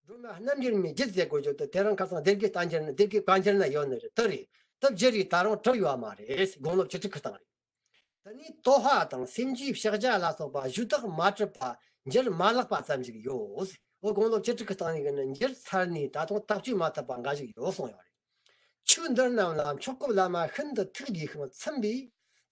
སྒྲོལ་མ་རྣལ་འབྱོར་མའི་རྒྱུད་ཟེར་དགོས་རྒྱུ་དེ་དེ་རིང་ཁ་སང་སྡེ་དགེ་བསྟན་འགྱུར་ནི་སྡེ་དགེ་བཀའ་འགྱུར་ན་ཡོད་ནི་རེད། དེ་རེད། དེ་བསྒྱུར་རེ་ད་རུང་གྲུབ་ཡོད་མ་རེད། དགུང་ལོ་བཅུ་དྲུག་གི་སྟེང་རེད། དེ་ནས་དོ་ཧ་དང་སེམས་རྒྱུད་ཕྱག་རྒྱ་ལ་སོགས་པ་ཞུ་དག་མ་གྲུབ་པ་འགྱུར་མ་ལགས་པ་ཙམ་ཞིག་ཡོད། འོ་དགུང་ལོ་བཅུ་དྲུག་གི་སྟེང་ནས་གི་ནི་འགྱུར་ཚར་ནས་ད་དུང་དག་བཅོས་མ་ཐུབ་པ་འགའ་ཞིག་ཡོད་གསུངས་ཡོད་རེད། ཆོས་འདི་རྣམས་ལ་མཆོག་གི་བླ་མ་ཤིན་ཏུ་ཐུགས་དགྱེས་ཤིང་ཚིམ་པས་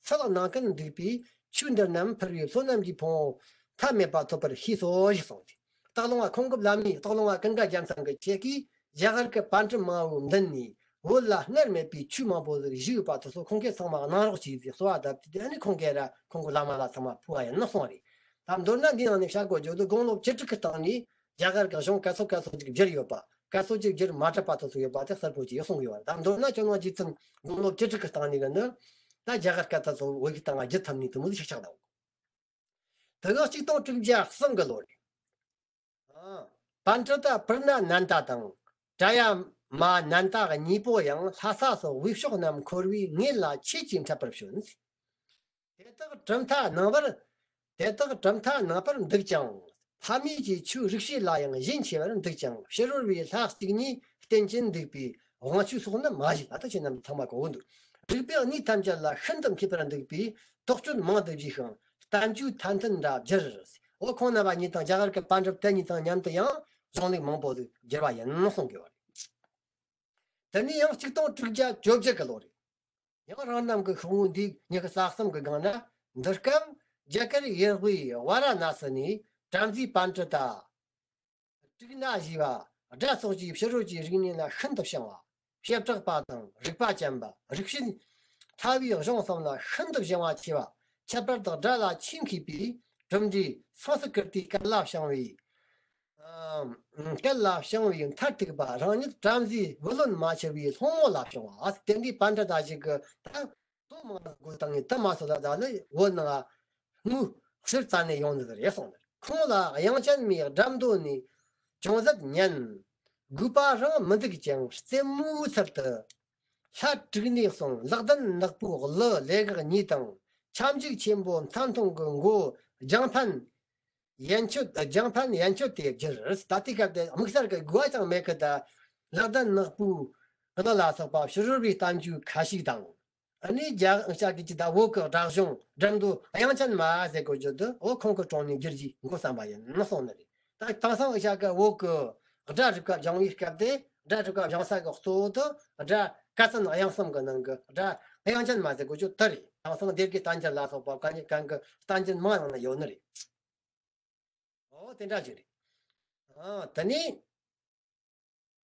ཚུལ་གནང་གིན་འདུག་པས། ཆོས་འདི་རྣམས་ཕུལ་བས་བསོད་ནམས་ཀྱི་ཕུང་པོ་མཐའ་མེད་པ་ཐོབ་པར་ཤེས་སོ་ཞེས་གསུངས་ཏེ། སྟག་ལུང་བ་ཁོང་གི་བླ་མས། སྟག་ལུང་བ་ཀུན་དགའ་རྒྱལ་མཚན་གྱིས་ཁྱེད་ཀྱིས་རྒྱ་གར་གྱི་པཎ་གྲུབ་མང་པོའི་མདུན་ནས་བོད་ལ་སྔར་མེད་པའི་ཆོས་མང་པོ་ཞིག་བཞུགས་ཡོད་པ་དེ་ཚོ་ཁོང་གིས་ཚང་མ་གནང་རོགས་གྱིས་ཟེར་གསོལ་བ་བཏབ་སྟེ། དེ་ནས་ཁོང་གིས་ར་ཁོང་གི་བླ་མ་ལ་ཚང་མ་ཕུལ་བ་ཡིན་ནོ་གསུངས་རེད། ད་མདོར་ན་འདིའི་ནང་ནས་བཤད་དགོས་རྒྱུ་དེ་དགུང་ལོ་བཅུ་དྲུག་གི་སྟེང་ནས་རྒྱ་གར་གྱི་གཞུང་ག་ཚོད་ག་ཚོད་ཅིག་བསྒྱུར་ཡོད་པ། ག་ཚོད་ཅིག་བསྒྱུར་མ་གྲུབ་པ་དེ་ཚོ་ཡོད་པ་དེ་གསལ་པོ་ཅིག་གསུངས་ཡོད་པ་རེད། ད་མདོར་ན་ཁྱོད་རང་རྗེ་བཙུན་དགུང་ལོ་བཅུ་དྲུག་གི་སྟེང་ནས་གི་ནི་ད་རྒྱ་གར་སྐད་དེ་ཚོ་བོད་ཀྱི་སྟེང་ང་བསྒྱུར་ཐུབ་ནས་དེ་མོ་ཟིག་ཤག་ཤག་འདུག་དེ་གི་གཅིག་སྟོང་དྲུག་བརྒྱ་གསུམ་གི་ལོ་རེད། ཨ། པཎྜི་ཏ་པུར་ཎ་ནན་ཏ་དང་། ཏྲ་ཡ་མ་ནན་ཏ་གཉིས་པོ་ཡང་ལྷ་ས་སོགས་དབུས་ཕྱོགས་རྣམས་འཁོར་བའི་ངེད་ལ་ཆོས་ཀྱི་འཕྲད་པར་བྱོན། དེ་དག་གྲུབ་མཐའ་རྣམ་པར། དེ་དག་གྲུབ་མཐའ་རྣམ་པར་འདུག་ཀྱང་། ཕ་མེས་ཀྱི་ཆོས་རིག་བྱེད་ལ་ཡང་ཞེན་ཆེ་བར་འདུག་ཀྱང་། ཕྱི་རོལ་པའི་ལྷ་གཅིག་ཉིད་བསྟེན་ཅིང་འདུག་པའི་དབང་ཆོས་སོགས་ནི་མ་བཞེད། ད་ལྟ་ཁྱེད་རྣམས་ཚང་མ་གོ་གི་འདུག་རིག་པའི་གནས་ཐམས་ཅད་ལ་ཤིན་ཏུ་མཁས་པར་འདུག་པས་དོགས་གཅོད་མང་དུ་བགྱིས་ཤིང་བསྟན་བཅོས་ཐན་ཐུན་འདྲ་བསྒྱུར། འོ་ཁོང་རྣམ་པ་གཉིས་དང་རྒྱ་གར་གྱི་པཎ་གྲུབ་དེ་གཉིས་དང་མཉམ་དུ་ཡང་གཞུང་ལུགས་མང་པོ་ཞིག་བསྒྱུར་བ་ཡིན་གསུང་གི་ཡོད་རེད། དེ་ནས་ཡང་གཅིག་སྟོང་དྲུག་བརྒྱ་བཅོ་བརྒྱད་ཀྱི་ལོ་རེད། ཡང་རང་རྣམ་གྱི་ཤོག་ངོས་འདི་ཉི་ཤུ་རྩ་གསུམ་གྱི་སྒང་ན། འདི་སྐབས་རྒྱ་གར་ཡུལ་དབུས་ཝཱ་ར་ཎ་སི་ནས་བྲམ་ཟེ་པཎྜི་ཏ་ཀྲིག་ན་ཞེས་པ་སྒྲ་སོགས་ཀྱིས་ཕྱི་རོལ་གྱི་རིག་གནས་ལ་ཤིན་ཏུ་བྱང་བ། བྱེ་བྲག་པ་དང་རིག་པ་ཅན་པ། རིག་བྱེད་ཐ་བའི་གཞུང་གསུམ་ལ་ཤིན་ཏུ་བྱང་བ་ཆེ་བ། ཁྱད་པར་དུ་སྒྲ་ལ་ཆེས་མཁས་པའི་གྲུབ་འབྲས་སཾ་སྐྲྀ་ཏའི་སྐད་ལ་བྱང་བའི། ཨ། སྐད་ལ་བྱང་བའི་མཐར་ཐུག་པ་རང་ཉིད་བྲམ་ཟེའི་བུ་ལོན་མ་ཆད་པའི་སློང་མོ་ལ་བྱང་བ། དེ་འདྲའི་པཎྜི་ཏ་ཞིག་གིས་ད་དོ་མང་ལ་སྒོ་བཏང་ངས་དུ་མ་སོ་ལ་ད་ལ་བོད་ནང་དངུལ་ཕྱིར་བཙལ་ནས་ཡོང་ནི་རེད་གསུངས་ནས། ཁོང་ལ་དབྱངས་ཅན་མའི་སྒྲ་མདོ་ནས་ཅུང་ཟད་ཉན། དགོས་པ་རང་མི་འདུག་ཀྱང་རྩེད་མོའི་ཚུལ་དུ། ལྷ་དྲུག་ནས་གསུངས་ལག་ལྡན་ནག་པོའི་གླུ་ལས་འགག་གཉིས་དང་། ཁྱབ་འཇུག་ཆེན་པོ་མཐའ་མཐོང་གི་མགོ་རྒྱང་འཕེན། ཡན་ཆོད། རྒྱང་འཕེན་ཡན་ཆོད་དེ་བསྒྱུར། ད་ལྟའི་སྐབས་དེ་དམིགས་བསལ་གྱི་དགོས་པ་ཅང་མེད་གི། ད་ལག་ལྡན་ནག་པོའི་གླུ་ལ་སོགས་པ་ཕྱི་རོལ་པའི་བསྟན་བཅོས་ཁ་ཤས་དང་ ཨ་ནི་རྒྱ་ཨ་ཅག་གི་ཅི་ད་བོད་གི་སྒྲ་གཞུང་འགྲེམས་སྟོན་དབྱངས་ཅན་མ་ཟེར་གོ་རྒྱུ་དུ་འོ་ཁོང་གི་དྲུང་ནས་བསྒྱུར་རྒྱུའི་འགོ་བརྩམས་པ་ཡིན་གསུངས་ནི་རེད། ད་དེང་སང་ཨ་ཅག་གི་བོད་གི་སྒྲ་རིག་པ་སྦྱང་བའི་སྐབས་དེ་སྒྲ་རིག་པ་སྦྱང་ས་གི་གཙོ་བོ་དུ་སྒྲ་ཀ་ཙན་དབྱངས་གསུམ་གི་ནང་གི་སྒྲ་དབྱངས་ཅན་མ་ཟེར་གོ་རྒྱུ་དུ་རེད། དེང་སང་སྡེ་དགེ་བསྟན་འགྱུར་ལ་སོགས་པ་གང་ཉིད་གང་གི་བསྟན་འགྱུར་མང་ནང་ན་ཡོད་ནི་རེད། ཨོ་དེ་འདྲ་ཞིག་རེད། ཨ་དེ་ནས།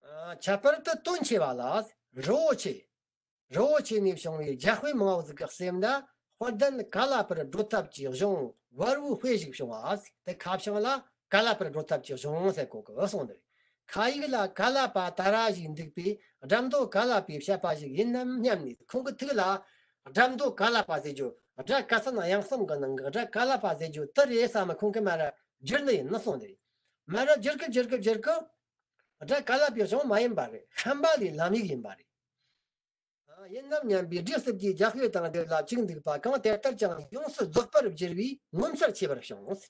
ཨ། ཁྱད་པར་དུ་དོན་ཆེ་བ་ལ་རི་བོ་ཆེ། རི་བོ་ཆེ་ནས་བྱུང་བའི་རྒྱལ་དཔེ་མང་བོ་ཟིག་གི་གསེབ་ན་དཔལ་ལྡན་ཀ་ལ་པར་བགྲོད་ཐབས་ཀྱི་གཞུང་བར་བུའི་དཔེ་ཞིག་བྱུང་བ། དེ་ཁ་བྱང་ལ་ཀ་ལ་པར་བགྲོད་ཐབས་ཀྱི་གཞུང་ཟེར་གོ་གི་གསུངས་འདུག་ཁ་ཡིག་ལ་ཀ་ལ་པ་ད་ར་ཞིག་འདུག་པས་སྒྲ་མདོ་ཀ་ལ་པའི་བཤད་པ་ཞིག་ཡིན་ནམ་སྙམ་ནས་ཁོང་གི་ཐུགས་ལ་སྒྲ་མདོ་ཀ་ལ་པ་ཟེར་རྒྱུ་སྒྲ་ཀ་ཙན་དབྱངས་གསུམ་གི་ནང་གི་སྒྲ་ཀ་ལ་པ་ཟེར་རྒྱུ་དེ་རེད་བསམ་ཁོང་གིས་མར་བསྒྱུར་ནི་ཡིན་ནི་གསུངས་འདུག་མར་བསྒྱུར་གི་བསྒྱུར་གི་བསྒྱུར་གི་སྒྲ་ཀ་ལ་པའི་གཞུང་མ་ཡིན་པ་རེད། ཤན་པ་ལའི་ལམ་ཡིག་ཡིན་པ་རེད། ཡིན་ནམ་སྙམ་པའི་སྒྲིག་སྲིབ་ཀྱི་རྒྱ་དཔེ་དང་སྡེབ་ལ་བཅུག་འདུག་པ་གང་དེ་ལྟར་ཀྱང་ཡོངས་སུ་རྫོགས་པར་བསྒྱུར་བས་ངོ་མཚར་ཆེ་བར་བྱུང་།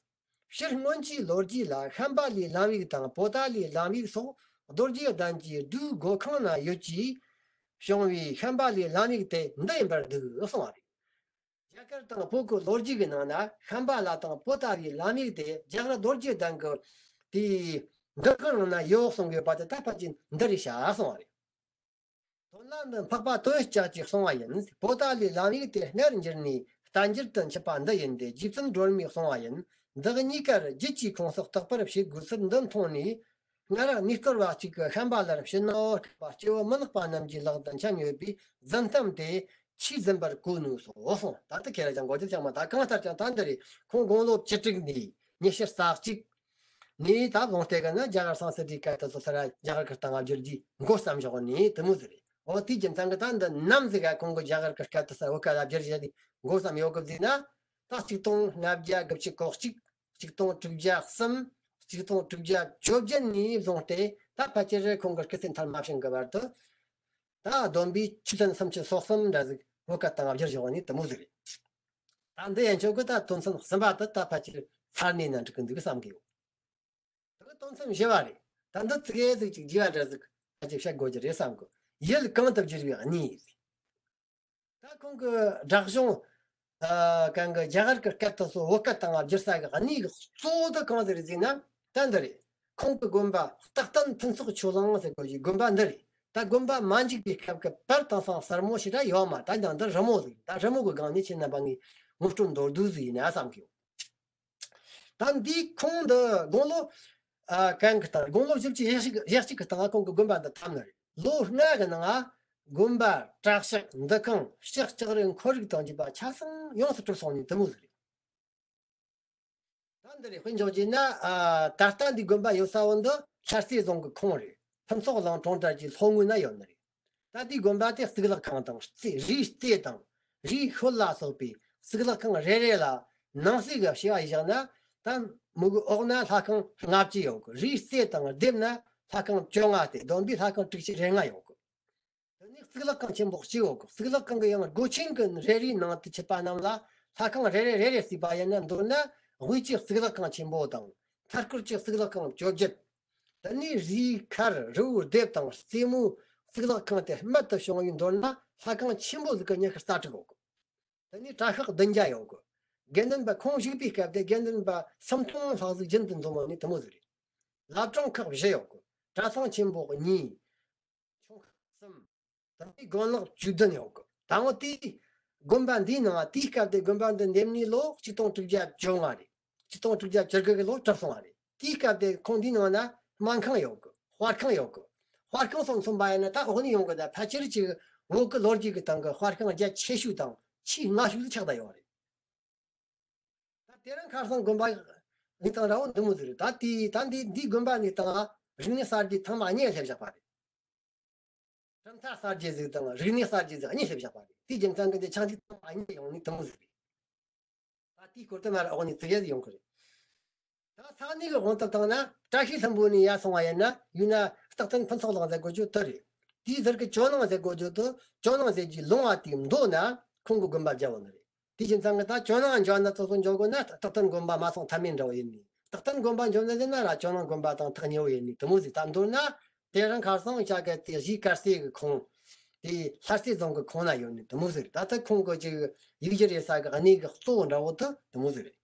ཕྱིར་སྔོན་གྱི་ལོ་རྒྱུས་ལ་ཤན་པ་ལའི་ལམ་ཡིག་དང་པོ་ཏཱ་ལའི་ལམ་ཡིག་སོགས་རྡོ་རྗེ་གདན་གྱི་སྒྲུབ་སྒོ་ཁང་ན་ཡོད་ཅེས་བྱུང་བའི་ཤན་པ་ལའི་ལམ་ཡིག་དེ་འདི་ཡིན་པར་འདུག་གསུངས་པ་རེད། རྒྱ་གར་དང་བོད་ཀྱི་ལོ་རྒྱུས་ཀྱི་ནང་ན་ཤན་པ་ལ་དང་པོ་ཏཱ་ལའི་ལམ་ཡིག་དེ་རྒྱ་གར་རྡོ་རྗེ་གདན་གྱི་དེའི་འདི་གི་ནང་ན་ཡོད་གསུང་གི་བར་དུ་ད་ཕལ་ཆེར་འདི་རེད་བྱ་གསུང་བ་རེད། དོན་ལ་འདི་འཕགས་པ་དོན་ལྕགས་ཀྱིས་གསུང་བ་ཡིན། པོ་ཏཱ་ལའི་ལམ་ཡིག་དེ་སྔར་འགྱུར་ནས་བསྟན་འགྱུར་དུ་འཆད་པ་འདི་ཡིན་ཏེ་རྗེ་བཙུན་སྒྲོལ་མས་གསུང་བ་ཡིན། འདི་གཉིས་ཀར་རྒྱུད་ཀྱི་ཁོངས་སུ་གཏོགས་པར་བྱེད་དགོས་ཚུལ་འདི་མཐོང་ནས། སྔར་གནས་སྐོར་བ་གཅིག་གིས་ཤན་པ་ལར་ཕྱི་ནང་འཁྲུག་པ་སྐྱེ་བོ་མི་ནག་པ་རྣམས་ཀྱི་ལག་ཏུ་འཆམ་ཡོད་པས་རྫུན་གཏམ་དེ་ཆོས་རྫུན་པར་གོ་ནུས་སོ་གསུངས། ད་ལྟ་ཁྱེད་རང་ཅང་གོ་རྒྱུ་ཅང་མ་ད་གང་ལྟར་ཀྱང་ད་འདི་རེད། ཁོང་དགུང་ལོ་བཅུ་དྲུག་ནས་ཉི་ཤུ་རྩ་གཅིག་ནས་ད་ལོང་སྟེ་ག་ན་རྒྱ་གར་སང་སི་ཀྲིའི་སྐད་དུ་སོ་སོ་ར་རྒྱ་གར་གྱི་སྟེང་ལ་བསྒྱུར་རྒྱུའི་འགོ་བརྩམས་བཞག་ནས་དེ་མོ་ཟིག་རེད། འོ་དེའི་རྒྱུ་མཚན་གྱིས་ད་འདི་ནམ་ཟིག་ག་ཁོང་གིས་རྒྱ་གར་གྱི་སྐད་དུ་སོ་བོད་སྐད་ལ་བསྒྱུར་བཞག་ནས་འགོ་བརྩམས་ཡོད་གི་ཟེར་ན། ད་ཆིག་སྟོང་ལྔ་བརྒྱ་དགུ་བཅུ་གོ་གཅིག་ཆིག་སྟོང་དྲུག་བརྒྱ་གསུམ། ཆིག་སྟོང་དྲུག་བརྒྱ་བཅོ་བརྒྱད་ནས་བཟུང་སྟེ་ད་ཕལ་ཆེར་ཁོང་གི་སྐུ་ཚེ་མཐར་མ་ཕྱིན་གི་བར་དུ། ད་བསྡོམས་པས་ཆིག་སྟོང་སུམ་ཅུ་སོ་གསུམ་འདྲ་ཟིག་བོད་སྐད་སྟེང་བསྒྱུར་བཞག་ནི་དེ་མོ་ཟིག་རེད། ད་འདི་ཡན་ཆོད་གི་ད་དོན་ཚན་གསུམ་པ་དེ་ད་ཕལ་ཆེར་ཚར་ནས་ན་འགྲིག་གི་འདུག་བསམ་གི་ཡོད། དེ་གི་དོན་ཚན་བཞི་པ་རེད། ད་འདི་ཙི་གེ་ཟིག་ཅིག་རྒྱས་པ་འདྲ་ཟིག་ཕལ་ཆེར་བཤད་དགོས་ཀྱི་རེད་བསམ་གི། ཡུལ་གང་དུ་བསྒྱུར་བའི་གནས། ད་ཁོང་གི་སྒྲ་གཞུང་། ཨ། གང་གི་རྒྱ་གར་གྱི་སྐད་དུ་སོ་བོད་སྐད་སྟེང་ལ་བསྒྱུར་ས་གི་གནས་གི་གཙོ་བོ་དེ་གང་ཟིག་རེད་ཟེར་ན་ད་འདི་རེད། ཁོང་གི་དགོན་པ་རྟག་བརྟན་ཕུན་ཚོགས་ཆོས་གླིང་ཟེར་དགོས་ཀྱི་དགོན་པ་འདི་རེད། ད་དགོན་པ་མ་འཇིག་པའི་སྐབས་ཀྱི་བར་དེང་སང་ཟུར་མོ་ཞེ་དྲག་ཡོད་མ་རེད། ད་ཀྱང་འདི་རི་མོ་ཟིག་རེད། ད་རི་མོ་གི་སྒང་ནས་ཁྱེད་རྣམ་པ་ངས་ངོ་སྤྲོད་མདོར་བསྡུས་ཟིག་ཡིན་ན་བསམ་གི་ཡོད། ད་འདིའི་ཁོང་འདི་དགུང་ལོ། ཨ། གང་གི་སྟེང་དགུང་ལོ་བཞི་བཅུ་ཞེ་གཅིག་གི་སྟེང་ཁོང་གི་དགོན་པ་འདི་བཏབ་ནི་རེད། ལོ་ལྔ་གི་ནང་དགོན་པ། གྲྭ་ཤག་འདུ་ཁང་། ཕྱག་ལྕགས་རི་ཁོར་ཡུག་དང་བཅས་པ་ཆ་ཚང་ཡོངས་སུ་གྲུབ་སོང་ནི་དེ་མོ་ཟིག་རེད། ད་འདི་རེད། དཔེ་འཇོག་བྱས་ན། ཨ། ད་ལྟ་འདི་དགོན་པ་ཡོད་ས་བོ་འདི་ལྷ་རྩེ་རྫོང་གི་ཁོངས་རེད། ཕུན་ཚོགས་གླིང་གྲོང་རྡལ་གྱི་ལྷོ་ངོས་ན་ཡོད་ནི་རེད། ད་དེའི་དགོན་པ་དེ་གཙུག་ལག་ཁང་དང་རྩེ། རིའི་རྩེ་དང་། རིའི་ཤུལ་ལ་སོགས་པའི་གཙུག་ལག་ཁང་རེ་རེ་ལ་ནང་གསེས་ཀྱི་ཕྱེ་བ་བཞག་ན། ད་མུ་གུ་འོག་ན་ལྷ་ཁང་ལྔ་བཅུ་ཡོད་གི། རིའི་རྩེ་དང་ལྡེབ་ན་ལྷ་ཁང་བཅོ་ལྔ་སྟེ་བསྡོམས་པས་ལྷ་ཁང་དྲུག་ཅུ་རེ་ལྔ་ཡོད་གི། དེ་ནས་གཙུག་ལག་ཁང་ཆེན་པོ་གཅིག་ཡོད་གི། གཙུག་ལག་ཁང་གི་ཡང་སྒོ་ཆེན་གྱི་རེ་རེའི་ནང་དུ་ཆུད་པ་རྣམས་ལ་ལྷ་ཁང་རེ་རེ་རེ་རེ་བརྩིས་པ་ཡིན་ན། མདོར་ན་དབུས་ཀྱི་གཙུག་ལག་ཁང་ཆེན་པོ་དང་། མཐའ་སྐོར་གྱི་གཙུག་ལག་ཁང་བཅོ་བརྒྱད། དེ་ནས་རིའི་ཁར་རི་བོའི་ལྡེབས་དང་རྩེ་མོའི་གཙུག་ལག་ཁང་དེ་རྨད་དུ་བྱུང་བའི་མདོར་ན་ལྷ་ཁང་ཆེན་པོ་ཟིག་གི་ཉི་ཤུ་རྩ་དྲུག་ཡོད་གི། དེ་ནས་གྲྭ་ཤག་བདུན་བརྒྱ་ཡོད་གི། དགེ་འདུན་པ་ཁོང་བཞུགས་པའི་སྐབས་དེ་དགེ་འདུན་པ་སུམ་སྟོང་ལྷག་ཟིག་རྒྱུན་དུ་འཛོམས་པ་ནི་དེ་མོ་ཟིག་རེད། བླ་བྲང་ཁག་བཞི་ཡོད་གི། གྲྭ་ཚང་ཆེན་པོ་གཉིས། ཆུང་ཁག་གསུམ། དེ་ནས་དགོན་ལག་བཅུ་བདུན་ཡོད་གི། ད་འོ་དེའི་དགོན་པ་འདིའི་ནང་། དེའི་སྐབས་དེ་དགོན་པ་འདི་འདེམས་ནས་ལོ་ཆིག་སྟོང་དྲུག་བརྒྱ་བཅོ་ལྔ་རེད། ཆིག་སྟོང་དྲུག་བརྒྱ་བཅུ་དགུ་གི་ལོ་གྲུབ་སོང་བ་རེད། དེའི་སྐབས་དེ་ཁོང་འདིའི་ནང་ན་སྨན་ཁང་ཡོད་གི། དཔར་ཁང་ཡོད་གི། དཔར་ཁང་སོགས་མཚོན་པ་ཡིན་ན་ད་འོག་ནས་ཡོང་གི། ད་ཕལ་ཆེར་ཅིག་བོད་ཀྱི་ལོ་རྒྱུས་ཀྱི་སྟེང་གི་དཔར་ཁང་རྒྱ་ཆེ་ཤོས་དང་ཆེས་སྔ་ཤོས་སུ་ཆགས་བསྡད་ཡོད་རེད། ད་དེ་རིང་ཁ་སང་དགོན་པ་གནས་སྟངས་འདྲ་བོ་འདི་མོ་ཟིག་རེད། ད་དེ་ད་འདི་འདིའི་དགོན་པ་གནས་སྟངས་རིག་གནས་གསར་བརྗེ་ཐེངས་མ་གཉིས་སླེབས་བཞག་པ་རེད། གྲུབ་མཐའ་གསར་བརྗེ་ཟིག་དང་རིག་གནས་གསར་བརྗེ་ཟིག་གཉིས་སླེབས་བཞག་པ་རེད། དེའི་རྒྱུ་མཚན་གྱིས་འདི་ཆགས་འཇིག་ཐེངས་མ་གཉིས་ཡོང་ནི་དེ་མོ་ཟིག་རེད། ད་དེའི་སྐོར་དེ་མར་འོག་ནས་ཙི་གེ་ཟིག་ཡོང་གི་རེད། ད་ས་གནས་ཀྱི་དབང་དུ་བཏང་ན། བཀྲ་ཤིས་ལྷུན་པོ་ནས་ཡར་སོང་བ་ཡིན་ན་ཡུལ་ན་རྟག་བརྟན་ཕུན་ཚོགས་གླིང་ཟེར་དགོས་རྒྱུ་དེ་རེད། དེའི་ཟུར་གྱི་ཇོ་ནང་ཟེར་དགོས་རྒྱུ་དེ། ཇོ་ནང་ཟེར་རྒྱུའི་ལུང་བ་དེའི་མདོ་ན་ཁོང་གི་དགོན་པ་བརྒྱབ་ཡོད་ནི་རེད། དེའི་རྒྱུ་མཚན་གྱིས་ད་ཇོ་ནང་འཇོག་ན་རྟག་བརྟན་དགོན་པ་མ་སོང་ཐབས་མེད་འདྲ་བོ་ཡིན་ནི། རྟག་བརྟན་དགོན་པ་འཇོག་ན་ཟེར་ན་ར་ཇོ་ནང་དགོན་པ་དང་ཐག་ཉེ་བོ་ཡིན་ནི་དེ་མོ་ཟིག་ད་མདོར་ན་དེ་རིང་ཁ་སང་ཆ་ག་དེ་གཞིས་དཀར་རྩེ་གི་ཁོངས། དེ་ལྷ་རྩེ་རྫོང་གི་ཁོངས་ན་ཡོད་ནི་དེ་མོ་ཟིག་རེད། ད་ལྟ་ཁོང་གི་ཅིག་ཡིག་སྒྱུར་ཡེད་ས་གི་གནས་གི་གཙོ་བོ་འདྲ་བོ་དེ་དེ་མོ་ཟིག་རེད།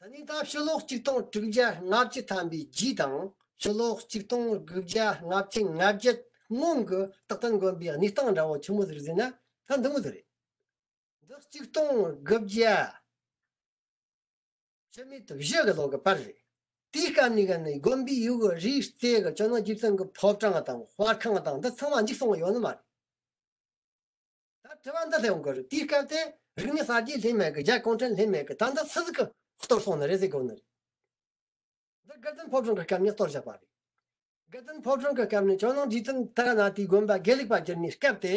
དེ་ནས་ད་ཕྱི་ལོ་གཅིག་སྟོང་དྲུག་བརྒྱ་ལྔ་བཅུ་ཐམ་པའི་རྗེས་དང་ཕྱི་ལོ་གཅིག་སྟོང་དགུ་བརྒྱ་ལྔ་བཅུ་ང་བརྒྱད་སྔོན་གྱི་རྟག་བརྟན་དགོན་པའི་གནས་སྟངས་འདྲ་བོ་ཆི་མོ་ཟིག་རེད་ཟེར་ན། ད་འདི་མོ་ཟིག་རེད། འདི་གཅིག་སྟོང་དགུ་བརྒྱ་བཅུ་མེད་བཞི་གི་ལོ་གི་བར་རེད། དེའི་སྐབས་ནས་གི་ནི་དགོན་པའི་ཡུལ་གི་རིའི་རྩེ་གི་ཇོ་ནང་རྗེ་བཙུན་གི་ཕོ་བྲང་དང་དཔར་ཁང་དང་འདི་ཚང་མ་འཇིག་སོང་བ་ཡོད་ནི་མ་རེད། ད་དྲི་བ་འདི་སླེབས་ཡོང་གི་རེད། དེའི་སྐབས་དེ་རིག་གནས་གསར་བརྗེ་སླེབས་མེད་གི། རྒྱ་གུང་ཁྲན་སླེབས་མེད་གི། ད་འདི་སུ་ཟིག་གི་གཏོར་སོང་ནི་རེད་ཟེར་དགོས་ནི་རེད། འདི་དགའ་ལྡན་ཕོ་བྲང་གི་སྐབས་ནས་གཏོར་བཞག་པ་རེད། དགའ་ལྡན་ཕོ་བྲང་གི་སྐབས་ནས་ཇོ་ནང་རྗེ་བཙུན་ཏཱ་ར་ནཱ་ཐའི་དགོན་པ་དགེ་ལུགས་པ་བསྒྱུར་ནས་སྐབས་དེ།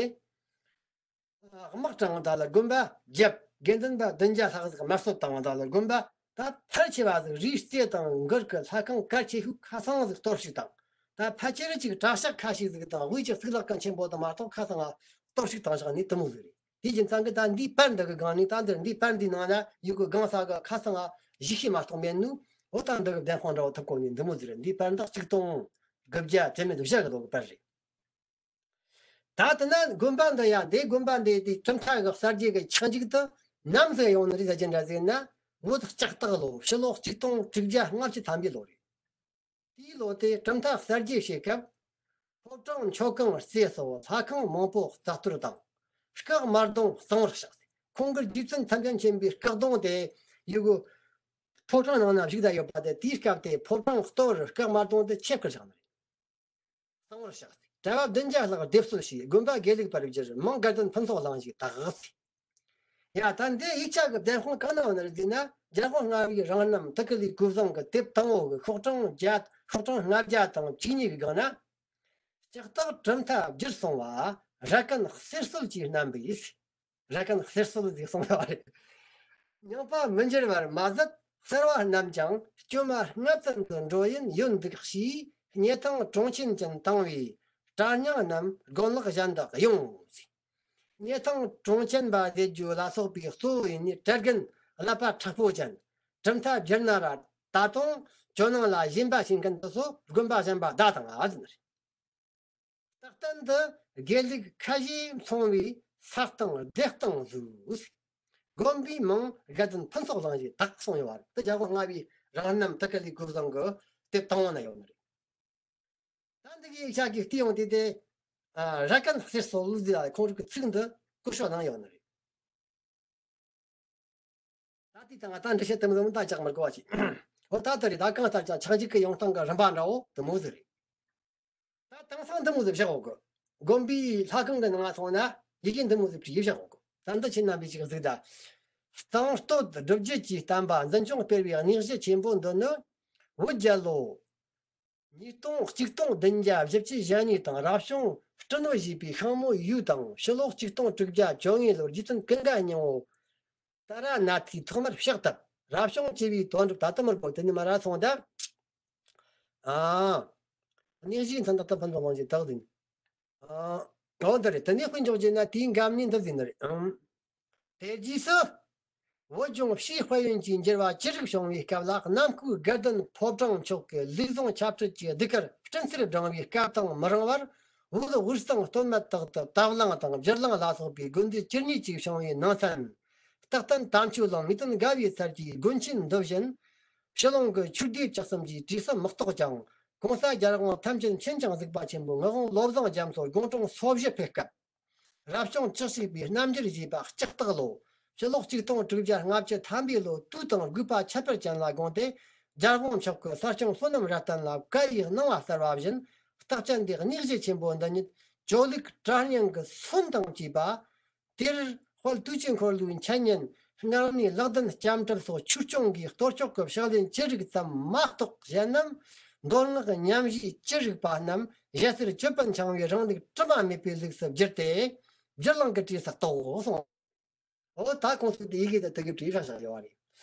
དམག་དྲངས་ད་ལ་དགོན་པ་བརྒྱབ། དགེ་འདུན་པ་བདུན་བརྒྱ་ལྷག་ཟིག་དམར་གསོད་བཏང་། ད་ལ་དགོན་པ་ད་ཕལ་ཆེ་བ་ཟིག་རིའི་རྩེ་དང་མགུར་གི་ལྷ་ཁང་གལ་ཆེ་ཤོས་ཁ་ཚང་ཟིག་གཏོར་བཤིག་བཏང་། ད་ཕལ་ཆེར་ཅིག་གྲྭ་ཤག་ཁ་ཤས་ཟིག་དང་དབུས་ཀྱི་གཙུག་ལག་ཁང་ཆེན་པོ་དང་མ་གཏོགས་ཁ་ཚང་ང་གཏོར་བཤིག་བཏང་བཞག་ནི་དེ་མོ་ཟིག་རེད། དེ་ཡིན་ཙང་གི་ད་འདིའི་པར་འདི་གི་སྒང་ནས་ད་འདིར་འདིའི་པར་འདིའི་ནང་ན་ཡུལ་གི་སྒང་ས་གི་ཁ་ཚང་ང་གཞིས་ཤིག་མ་གཏོགས་མེད་ནོ། འོ་ད་འདི་གི་བདེན་དཔང་འདྲ་བོ་ཐུབ་གོ་ནི་འདི་མོ་ཟིག་རེད། འདིའི་པར་འདི་གཅིག་སྟོང་དགུ་བརྒྱ་བཅུ་མེད་བཞི་གི་ལོ་གི་པར་རེད། ད་དེ་ན་དགོན་པ་འདི་ཡང་དེ་དགོན་པ་འདི་དེ་གྲུབ་མཐའ་གི་གསར་བརྗེ་གི་ཆགས་འཇིག་ཏུ་ནམ་ཟིག་ཡོང་ནི་རེད་ཟེར་གྱི་འདྲ་ཟིག་ན། བོད་ལྕགས་སྟག་ལོ་ཕྱི་ལོ་གཅིག་སྟོང་དྲུག་བརྒྱ་ལྔ་བཅུ་ཐམ་པའི་ལོ་རེད། དེའི་ལོ་དེ་གྲུབ་མཐའ་གསར་བརྗེ་བྱེད་སྐབས། ཕོ་བྲང་མཆོད་ཁང་རྩེ་སོགས་ལྷ་ཁང་མང་པོ་རྩ་གཏོར་དང་། སྐུ་དམར་གདུང་གཙང་བོར་བཞག། ཁོང་གི་རྗེ་བཙུན་ཐམས་ཅད་མཁྱེན་པའི་སྐུ་གདུང་དེ་ཡུལ་གི་ཕོ་བྲང་ནང་ན་བཞུགས་བསྡད་ཡོད་པ་དེ། དེའི་སྐབས་དེ་ཕོ་བྲང་གཏོར། སྐུ་དམར་གདུང་དེ་ཆེད་བསྐུར་བཞག་ནི་རེད། གཙང་བོར་བཞག་སྟེ་གྲྭ་བ་བདུན་བརྒྱ་ལྷག་སྡེབ་གསོད་བྱས། དགོན་པ་དགེ་ལུགས་པར་བསྒྱུར། མིང་དགའ་ལྡན་ཕུན་ཚོགས་གླིང་ཞེས་བཏགས། ཡ་ད་འདི་ཡིག་ཆ་གི་བདེན་དཔང་གང་ན་ཡོད་ནི་རེད་ཟེར་ན། རྒྱལ་དབང་ལྔ་པའི་རང་རྣམ་ཐུགས་ཀྱི་ལུས་སྐུ་བཟང་གི་དེབ་དང་པོ་གི་ཤོག་གྲངས་བརྒྱ། ཤོག་གྲངས་ལྔ་བརྒྱ་དང་བཅུ་གཉིས་ཀྱི་སྒང་ན། ལྕགས་སྟག་གྲུབ་མཐའ་བསྒྱུར་སོང་བ། ར་ཀན་གསེར་གསོལ་གྱིས་བསྣམས་པའི། ར་ཀན་གསེར་གསོལ་ཟིག་གསུངས་པ་རེད། རྙིང་པ་མི་འགྱུར་བར་མ་ཟད་གསར་བ་རྣམས་ཀྱང་སྐྱོ་མ་ལྔ་ཙམ་དུ་འགྲོ་ཡིན་ཡོད་འདུག་ཞེས། སྙེ་ཐང་གྲོང་ཆེན་ཅན་དང་བའི་གྲྭ་རྙིང་རྣམས་དགོན་ལག་གཞན་དག་ཡོང་ཟིག། སྙེ་ཐང་གྲོང་ཆེན་པ་ཟེར་རྒྱུ་ལ་སོགས་པའི་གཙོ་བོ་ཡིན་ནི་གྲྭ་རྒན་ཀླད་པ་མཁྲེགས་པོ་ཅན། གྲུབ་མཐའ་བསྒྱུར་ན་ར་ད་དུང་ཇོ་ནང་ལ་ཞེན་པ་བྱེད་མཁན་དེ་ཚོ་དགོན་པ་གཞན་པ་བསྡད་བཏང་ཨ་ཟིན་རེད། རྟག་བརྟན་དུ་དགེ་ལུགས་ཁ་ཞེ་མཚུངས་པའི་ས་སྟེང་སྡེ་སྟེང་བཟོས། དགོན་པའི་མིང་དགའ་ལྡན་ཕུན་ཚོགས་གླིང་ཞེས་བཏགས་སོང་ཡོད་པ་རེད། དེ་རྒྱལ་དབང་ལྔ་པའི་རང་རྣམ་ཐུགས་ཀྱི་ལུས་སྐུ་བཟང་གི་དེབ་དང་པོ་ན་ཡོད་ནི་རེད། ད་འདི་གི་ཡིག་ཆ་གི་བལྟས་ཡོང་དུས་དེ། ཨ། ར་ཀན་གསེར་གསོལ་ཟེར་ཡ་ཁོང་རང་གི་ཚིག་འདི་སྐུ་ཞབས་ནང་ཡོད་ནི་རེད། ད་དེའི་སྟེང་ང་ད་འགྲེལ་བཤད་དེ་མོ་ཟིག་ད་རྒྱག་མི་དགོས་པ་ཞིག་འོ་ད་དེ་རེད། ད་གང་ལྟར་ཀྱང་ཆགས་འཇིག་གི་ཡོང་སྟངས་ཀྱི་རིམ་པ་འདྲ་བོ་དེ་མོ་ཟིག་རེད། ད་དེང་སང་འདི་མོ་ཟིག་བཞག་འོ་གི། དགོན་པའི་ལྷ་ཁང་གི་ནང་ང་སོང་ན་ཡི་གེ་འདི་མོ་ཟིག་བྲིས་བཞག་འོ་གི། ད་འདི་ཁྱེད་རྣམ་པས་ཅིག་གཟིགས་དང་། གཙང་སྟོད་སྒྲུབ་བརྒྱུད་ཀྱི་བསྟན་པ་འཛིན་སྐྱོང་སྤེལ་བའི་གནས་གཞི་ཆེན་པོ་འདི་ནི། བོད་རྒྱལ་ལོ་ཉིས་སྟོང་གཅིག་སྟོང་བདུན་བརྒྱ་བཞི་བཅུ་ཞེ་གཉིས་དང་། རབ་བྱུང་སྤྲུལ་ནོར་བཞེས་པའི་ཤིང་མོ་ཡོས་དང་། ཕྱི་ལོ་གཅིག་སྟོང་དྲུག་བརྒྱ་བཅོ་ལྔའི་ལོར་རྗེ་བཙུན་ཀུན་དགའ་སྙིང་པོ་ཏཱ་ར་ནཱ་ཐའི་ཐོག་མར་གཤེགས་བཏབ། རབ་བྱུང་བཅུ་བའི་དོན་གྲུབ། ད་ལྟ་མི་དགོས། དེ་ནི་མ་ར་སོང་ད། ཨ། གནས་གཞིའི་མཚན་རྟགས་ད་ཕུན་ཚོགས་གླིང་ཞེས་བཏགས་ཟིན། ཨ། འོ་འདི་རེད། དེ་ནས་དཔེ་འཇོག་རྒྱུ་ན་དེའི་འགབ་ནས་འདི་ཟིན་ནི་རེད། ཨང་། དེ་རྗེས་སུ། བོད་ལྗོངས་ཕྱིའི་དཔལ་ཡོན་གྱི་འགྱུར་བ་ཅི་རིགས་བྱུང་བའི་སྐབས་ལ། གནམ་བསྐོས་དགའ་ལྡན་ཕོ་བྲང་མཆོག་གི་ལུགས་བཟང་ཆབ་སྲིད་ཀྱི་གདུགས་དཀར་སྤྲིན་ཚེར་བསྒྲེངས་པའི་སྐབས་དང་མི་རིང་བར། བོད་དབུས་གཙང་སྟོད་སྨད་དག་ཏུ་དབ་གླིང་དང་སྦྱུར་གླིང་ལ་སོགས་པའི་དགོན་སྡེ་བཅུ་གཉིས་ཀྱིས་བྱུང་བའི་ནང་ཚན། རྟག་བརྟན་དམ་ཆོས་གླིང་ངེས་དོན་དགའ་བའི་ཚལ་གྱི་དགོན་ཆེན་འདི་བཞིན། ཕྱི་ལོང་གི་ཆོས་སྡེ་བཅུ་གསུམ་གྱི་གྲས་སུ་མི་གཏོགས་ཀྱང་། གོང་ས་རྒྱལ་དབང་ཐམས་ཅད་མཁྱེན་ཅིང་གཟིགས་པ་ཆེན་པོའི་ངག་དབང་བློ་བཟང་རྒྱ་མཚོ་དགུང་གྲངས་སོ་བཞི་ཕེབས་སྐབས། རབ་བྱུང་བཅུ་གཅིག་པའི་རྣམ་འགྱུར་ཞེས་པ་ལྕགས་སྟག་ལོ། ཕྱི་ལོ་གཅིག་སྟོང་དྲུག་བརྒྱ་ལྔ་བཅུ་ཐམ་པའི་ལོ་དུས་དང་དགོས་པ་ཁྱད་པར་ཅན་ལ་དགོངས་ཏེ། རྒྱལ་དབང་མཆོག་གིས་གསར་སྐྱོང་བསོད་ནམས་རབ་བརྟན་ལ་བཀའ་ཡིག་གནང་བ་གསལ་བ་བཞིན། རྟགས་ཅན་འདི་གནས་གཞི་ཆེན་པོ་འདི་ཉིད་ཇོ་ལུགས་གྲྭ་རྙིང་གི་སོན་དང་བཅས་པ། དེར་དཔལ་དུས་ཀྱི་འཁོར་ལོའི་འཆད་ཉན། སྔགས་ནས་ལེགས་ལྡན་སྤྱན་གྲུབ་སོགས་ཆོས་སྐྱོང་གི་གཏོར་ཆོག་གི་ཕྱག་ལེན་ཅི་རིགས་ཙམ་མ་གཏོགས་གཞན་རྣམས། མདོ་སྔགས་ཉམས་བཞེས་ཅི་རིགས་པ་རྣམས་ཞལ་ཟས་ཅོད་པན་འཆང་བའི་རིང་ལུགས་དྲི་མ་མེད་པའི་ལུགས་སུ་བསྒྱུར་ཏེ། སྦྱུར་གླིང་གི་གྲས་སུ་གཏོགས་སོང་། འོ་ད་ཁོང་ཚོས་དེ་ཡི་གེ་དེ་དེ་གི་བྲིས་ཤག་ཤག་ཡོད་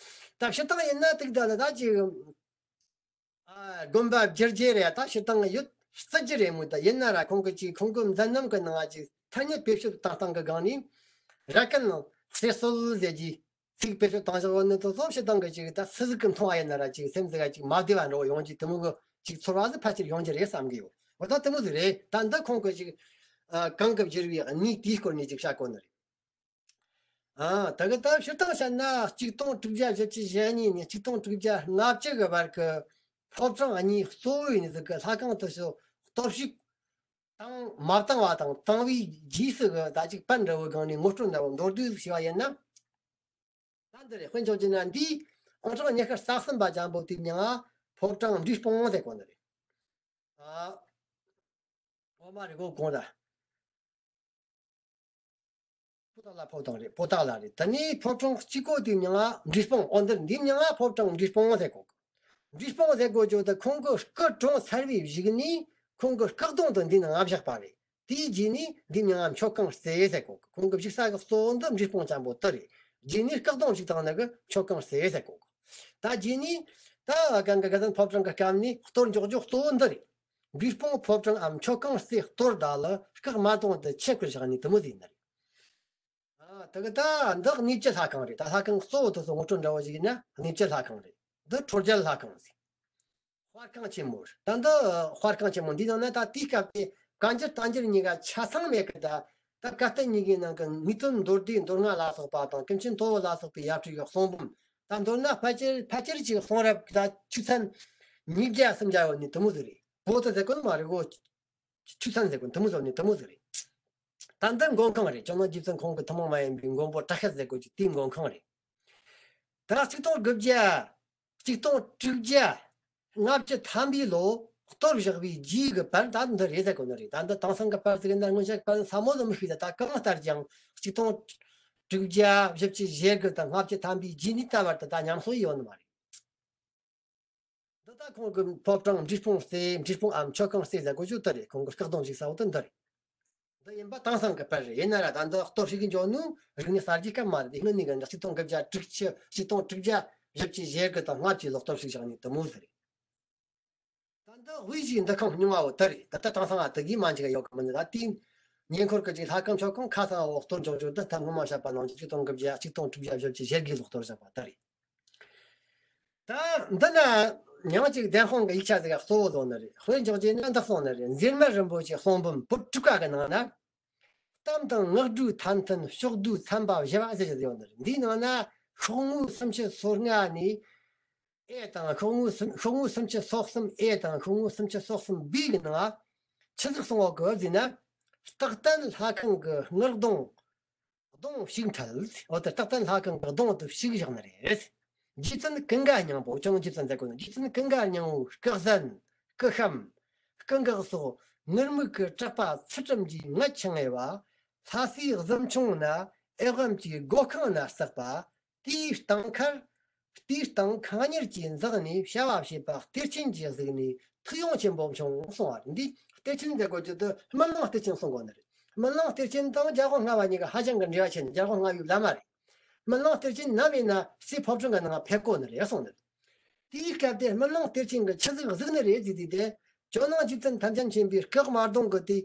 པ་རེད། ད་སྤྱིར་བཏང་ཡིན་ན་དེ་ག་ད་ལ་ད་ཅིག་ཨ། དགོན་པ་བསྒྱུར་རྒྱུ་རེད། ད་སྤྱིར་བཏང་ཡོད་སྲིད་རྒྱུ་རེད་མོད། ད་ཡིན་ན་ར་ཁོང་གི་ཅིག་ཁོང་གི་མཛད་རྣམ་གི་ནང་ཅིག་ཐ་སྙད་བེད་སྤྱོད་བཏང་སྟངས་གི་སྒང་ནས། ར་ཀན་གསེར་གསོལ་ཟེར་གྱི་ཚིག་བེད་སྤྱོད་བཏང་བཞག་ཡོད་ནི་དེ་ཚོ་སྤྱིར་བཏང་གི་ཅིག་ད་སུ་ཟིག་གི་མཐོང་བ་ཡིན་ན་ར་ཅིག་སེམས་ཟིག་ག་ཅིག་མ་བདེ་བ་འདྲ་བོ་ཡོང་རྒྱུ་དེ་མོ་གི་ཅིག་ཚོར་བ་ཟིག་ཕལ་ཆེར་ཡོང་རྒྱུ་རེད་བསམ་གི་ཡོད། འོ་ད་དེ་མོ་ཟིག་རེད། ད་འདི་ཁོང་གི་ཅིག་ ཨ་གང་གི་བསྒྱུར་བའི་གནས་དེའི་སྐོར་ནས་ཅིག་བཤད་གོ་ནི་རེད། ཨ་ད་གི་ད་སྤྱིར་བཏང་བཤད་ན་གཅིག་སྟོང་དྲུག་བརྒྱ་བཞི་བཅུ་ཞེ་གཉིས་ནས་གཅིག་སྟོང་དྲུག་བརྒྱ་ལྔ་བཅུ་གི་བར་གི་ཕོ་བྲང་གཉིས་གཙོ་བོ་ཡིན་ཟིག་གི་ལྷ་ཁང་དེ་ཚོ་གཏོར་བཤིག་བཏང་མ་བཏང་བ་དང་བཏང་བའི་རྗེས་སུ་གི་ད་ཅིག་པར་འདྲ་བོའི་སྒང་ནས་ངོ་སྤྲོད་འདྲ་བོ་མདོར་བསྡུས་ཤིག་བྱས་པ་ཡིན་ན། ད་འདི་རེད། དཔེ་འཇོག་རྒྱུ་ན་འདིའི་ཨང་གྲངས་ཉི་ཤུ་རྩ་གསུམ་པ་ཅན་པོ་དེའི་མིང་ང་ཕོ་བྲང་འབྲས་སྤུངས་ཟེར་གོ་ནི་རེད། ཨ། འོ་མ་རེད་གོ་གོང་ད། པོ་ཏཱ་ལ་ཕོ་བྲང་རེད། པོ་ཏཱ་ལ་རེད། དེ་ནས་ཕོ་བྲང་གཅིག་པོ་དེའི་མིང་ང་འབྲས་སྤུངས། འོ་འདིར་འདིའི་མིང་ང་ཕོ་བྲང་འབྲས་སྤུངས་ཟེར་གོ། འབྲས་སྤུངས་ཟེར་གོ་རྒྱུ་དེ་ཁོང་གི་སྐུ་གྲོངས་ཚར་བའི་གཞུག་ནས་ཁོང་གི་སྐུ་གདུང་དེ་འདི་ནང་བཞག་པ་རེད། དེའི་རྗེས་ནས་འདི་མིང་ང་མཆོད་ཁང་རྩེ་ཟེར་གོ། ཁོང་གི་བཞུགས་ས་གི་གཙོ་བོ་འདི་འབྲས་སྤུངས་ཅན་པོ་དེ་རེད། རྗེས་ནས་སྐུ་གདུང་ཞིག་བཏང་ནི་གི་མཆོད་ཁང་རྩེ་ཟེར་གོ། ད་རྗེས་ནས་ད་གང་གི་ག་ཟན་ཕོ་བྲང་གི་སྐབས་ནས་གཏོར་འཇོག་རྒྱུ་གཙོ་བོ་འདི་རེད། འབྲས་སྤུངས་ཕོ་བྲང་ངམ་མཆོད་ཁང་རྩེ་གཏོར་ད་ལ་སྐུ་མ་གཏོང་དུ་ཆེད་བསྐུལ་བཞག་ནས་དེ་མོ་ཟིག་ཡིན་ནི་རེད། ཨ་དེ་གི་ད་འདི་གནས་བཅུ་ལྷ་ཁང་རེད། ད་ལྷ་ཁང་གཙོ་བོ་དེ་ཚོ་ངོ་སྤྲོད་འདྲ་བོ་ཞིག་ཡིན་ན་གནས་བཅུ་ལྷ་ཁང་རེད། འདི་ཁྲོ་རྒྱལ་ལྷ་ཁང་ཟེར། དཔར་ཁང་ཆེན་མོ་རེད། ད་འདི་དཔར་ཁང་ཆེན་མོ་འདི་ནང་ན་ད་དེའི་སྐབས་དེ་བཀའ་འགྱུར་བསྟན་འགྱུར་གཉིས་ཀ་ཆ་ཚང་མེད་གི། ད་ད་བཀའ་བསྟན་གཉིས་ཀའི་ནང་གི་ངེས་དོན་མདོར་བསྡུས་མདོ་སྔགས་ལ་སོགས་པ་དང་ཀུན་མཁྱེན་ཐོ་བོ་ལ་སོགས་པའི་ཡབ་སྲས་ཀྱི་གསུང་འབུམ། ད་མདོར་ན་ཕལ་ཆེར་ཕལ་ཆེར་གྱི་གསུང་རབ་ད་ཆོས་ཚན་ཉིས་བརྒྱ་སུམ་བརྒྱ་ཡོད་ནི་དེ་མོ་ཟིག་རེད། བོད་དུ་ཟེར་གོ་ནི་མ་རེད་གོ། ཆོས་ཚན་ཟེར་གོ་དེ་མོ་ཟིག་ནི་དེ་མོ་ཟིག་རེད། ད་འདི་མགོན་ཁང་རེད། ཇོ་ནང་རྗེ་བཙུན་ཁོང་གི་ཐུན་མོང་མ་ཡིན་པའི་མགོན་པོ་བྲག་ཤ་ཟེར་གོ་གི་དེའི་མགོན་ཁང་རེད། ད་གཅིག་སྟོང་དགུ་བརྒྱ། གཅིག་སྟོང་དྲུག་བརྒྱ་ལྔ་བཅུ་ཐམ་པའི་ལོ་གཏོར་བཞག་པའི་རྗེས་ཀྱི་པར་ད་འདི་རེད་ཟེར་གོ་ནི་རེད། ད་འདི་དེང་སང་གི་པར་ཟིག་ན་སྔོན་ཆད་པར་ཟབ་མོ་ལ་མི་ཤེས། ད་ད་གང་ལྟར་ཀྱང་གཅིག་སྟོང་དྲུག་བརྒྱ་བཞི་བཅུ་ཞེ་དགུ་དང་ལྔ་བཅུ་ཐམ་པའི་རྗེས་ནས་ད་བར་དུ་ད་ཉམས་གསོ་ཡོད་ནི་མ་རེད། འདི་ད་ཁོང་གི་ཕོ་བྲང་འབྲས་སྤུངས་རྩེ། འབྲས་སྤུངས་ངམ་མཆོད་ཁང་རྩེ་ཟེར་གོ་རྒྱུ་དེ་རེད། ཁོང་གི་སྐུ་གདུང་བཞུགས་ས་བོ་དེ་འདི་རེད། འདི་ཡིན་པ་དེང་སང་གི་པར་རེད། ཡིན་ན་ར་ད་འདི་གཏོར་བཤིག་གི་འཇོག་ནོ་རིག་གནས་གསར་བརྗེ་སྐབས་མ་རེད། དེ་སྔོན་ནས་གི་འདི་གཅིག་སྟོང་དགུ་བརྒྱ་དྲུག་ཅུ། གཅིག་སྟོང་དྲུག་བརྒྱ་བཞི་བཅུ་ཞེ་དགུ་དང་ལྔ་བཅུ་ལོ་གཏོར་བཤིག་བཞག་ནི་དེ་མོ་ཟིག་རེད། ད་འདི་དབུས་གཞིས་འདུ་ཁང་རྙིང་བ་བོ་དེ་རེད། ད་ལྟ་དེང་སང་ང་དེ་གིས་མ་འཇིག་ཡོད་གི་མི་འདུག་ད་དེའི་ཉེ་འཁོར་གི་ཅིག་ལྷ་ཁང་མཆོད་ཁང་ཁ་ཚང་བོ་གཏོར་འཇོག་རྒྱུ་འདི་ད་སྔོན་མ་བཤད་པ་ནང་བཞིན་གཅིག་སྟོང་དགུ་བརྒྱ། གཅིག་སྟོང་དྲུག་བརྒྱ་བཞི་བཅུ་ཞེ་དགུའི་ལོ་གཏོར་བཞག་པ་དེ་རེད། ད་འདི་ན་ཡང་ཅིག་བདེན་དཔང་གི་ཡིག་ཆ་ཟིག་གཙོ་བོ་བཟོ་ནི་རེད། དཔེ་འཇོག་རྒྱུ་ན་འདི་གསུངས་ནི་རེད། མཛེར་མ་རིན་པོ་ཆེའི་གསུང་འབུམ་པོད་དྲུག་པ་གི་ནང་ན། གཏམ་དང་ངག་སྒྲོས་ཐན་ཐུན་ཕྱོགས་བསྡུས་ཚན་པ་བཞི་བ་ཟེར་གྱི་ཡོད་ནི་རེད། འདིའི་ནང་ན་ཤོག་ངོས་སུམ་ཅུ་སོ་ལྔ་ནས་ཨེ་དང་། ཤོག་ངོས་སུམ། ཤོག་ངོས་སུམ་ཅུ་སོ་གསུམ་ཨེ་དང་ཤོག་ངོས་སུམ་ཅུ་སོ་གསུམ་བྷི་གི་ནང་ཆི་ཟིག་གསུངས་ཡོད་གི་ཟེར་ན། རྟག་བརྟན་ལྷ་ཁང་གི་སྔགས་གདུང་གདུང་བཤིག་འཕྲལ། འོ་དེ་རྟག་བརྟན་ལྷ་ཁང་གི་གདུང་དེ་བཤིག་བཞག་ནི་རེད། རྗེ་བཙུན་ཀུན་དགའ་སྙིང་པོ། ཅང་རྗེ་བཙུན་ཟེར་གོ་ནོ། རྗེ་བཙུན་ཀུན་དགའ་སྙིང་པོའི་སྐུ་གཟན། སྐུ་ཤམ། སྐུ་འགག་སོགས་ངུར་སྨྲིག་གི་གྲགས་པ་ཚུལ་ཁྲིམས་ཀྱིས་ངད་འཆིང་ངེ་བ། ལྷ་སའི་གཟིམ་ཆུང་ན་ཨེ་ཝམ་གྱི་སྒོ་ཁང་ན་བརྩིགས་པ། དེའི་སྟེང་ཁར། དེའི་སྟེང་ཁང་གཉེར་གྱི་འཛེགས་ནས་བྱ་བ་བྱེད་པ་གཏེར་ཆེན་གྱི་གཟུགས་ནས་ཐུགས་ཡོན་ཆེན་པོ་བྱུང་གསུང་བ་རེད། འདི་གཏེར་ཆེན་ཟེར་དགོས་རྒྱུ་དེ་སྨིན་གླིང་གཏེར་ཆེན་གསུང་དགོས་ནི་རེད། སྨིན་གླིང་གཏེར་ཆེན་དང་རྒྱལ་དབང་ལྔ་པ་གཉིས་ཀ་ཧ་ཅང་གི་འབྲེལ་བ་ཆེ་ནི་རྒྱལ་དབང་ལྔ་པའི་བླ་མ་རེད། སྨིན་གླིང་གཏེར་ཆེན་ནམ་ཡིན་ན་སའི་ཕོ་བྲང་གི་ནང་ཕེབས་གོ་ནི་རེད་གསུངས་ནི་རེད། དེའི་སྐབས་དེ་སྨིན་གླིང་གཏེར་ཆེན་གྱི་ཆི་ཟིག་གཟིགས་ནི་རེད་ཟེར་དུས་དེ། ཇོ་ནང་རྗེ་བཙུན་ཐམས་ཅད་མཁྱེན་པའི་སྐུ་དམར་གདུང་གི་དེ་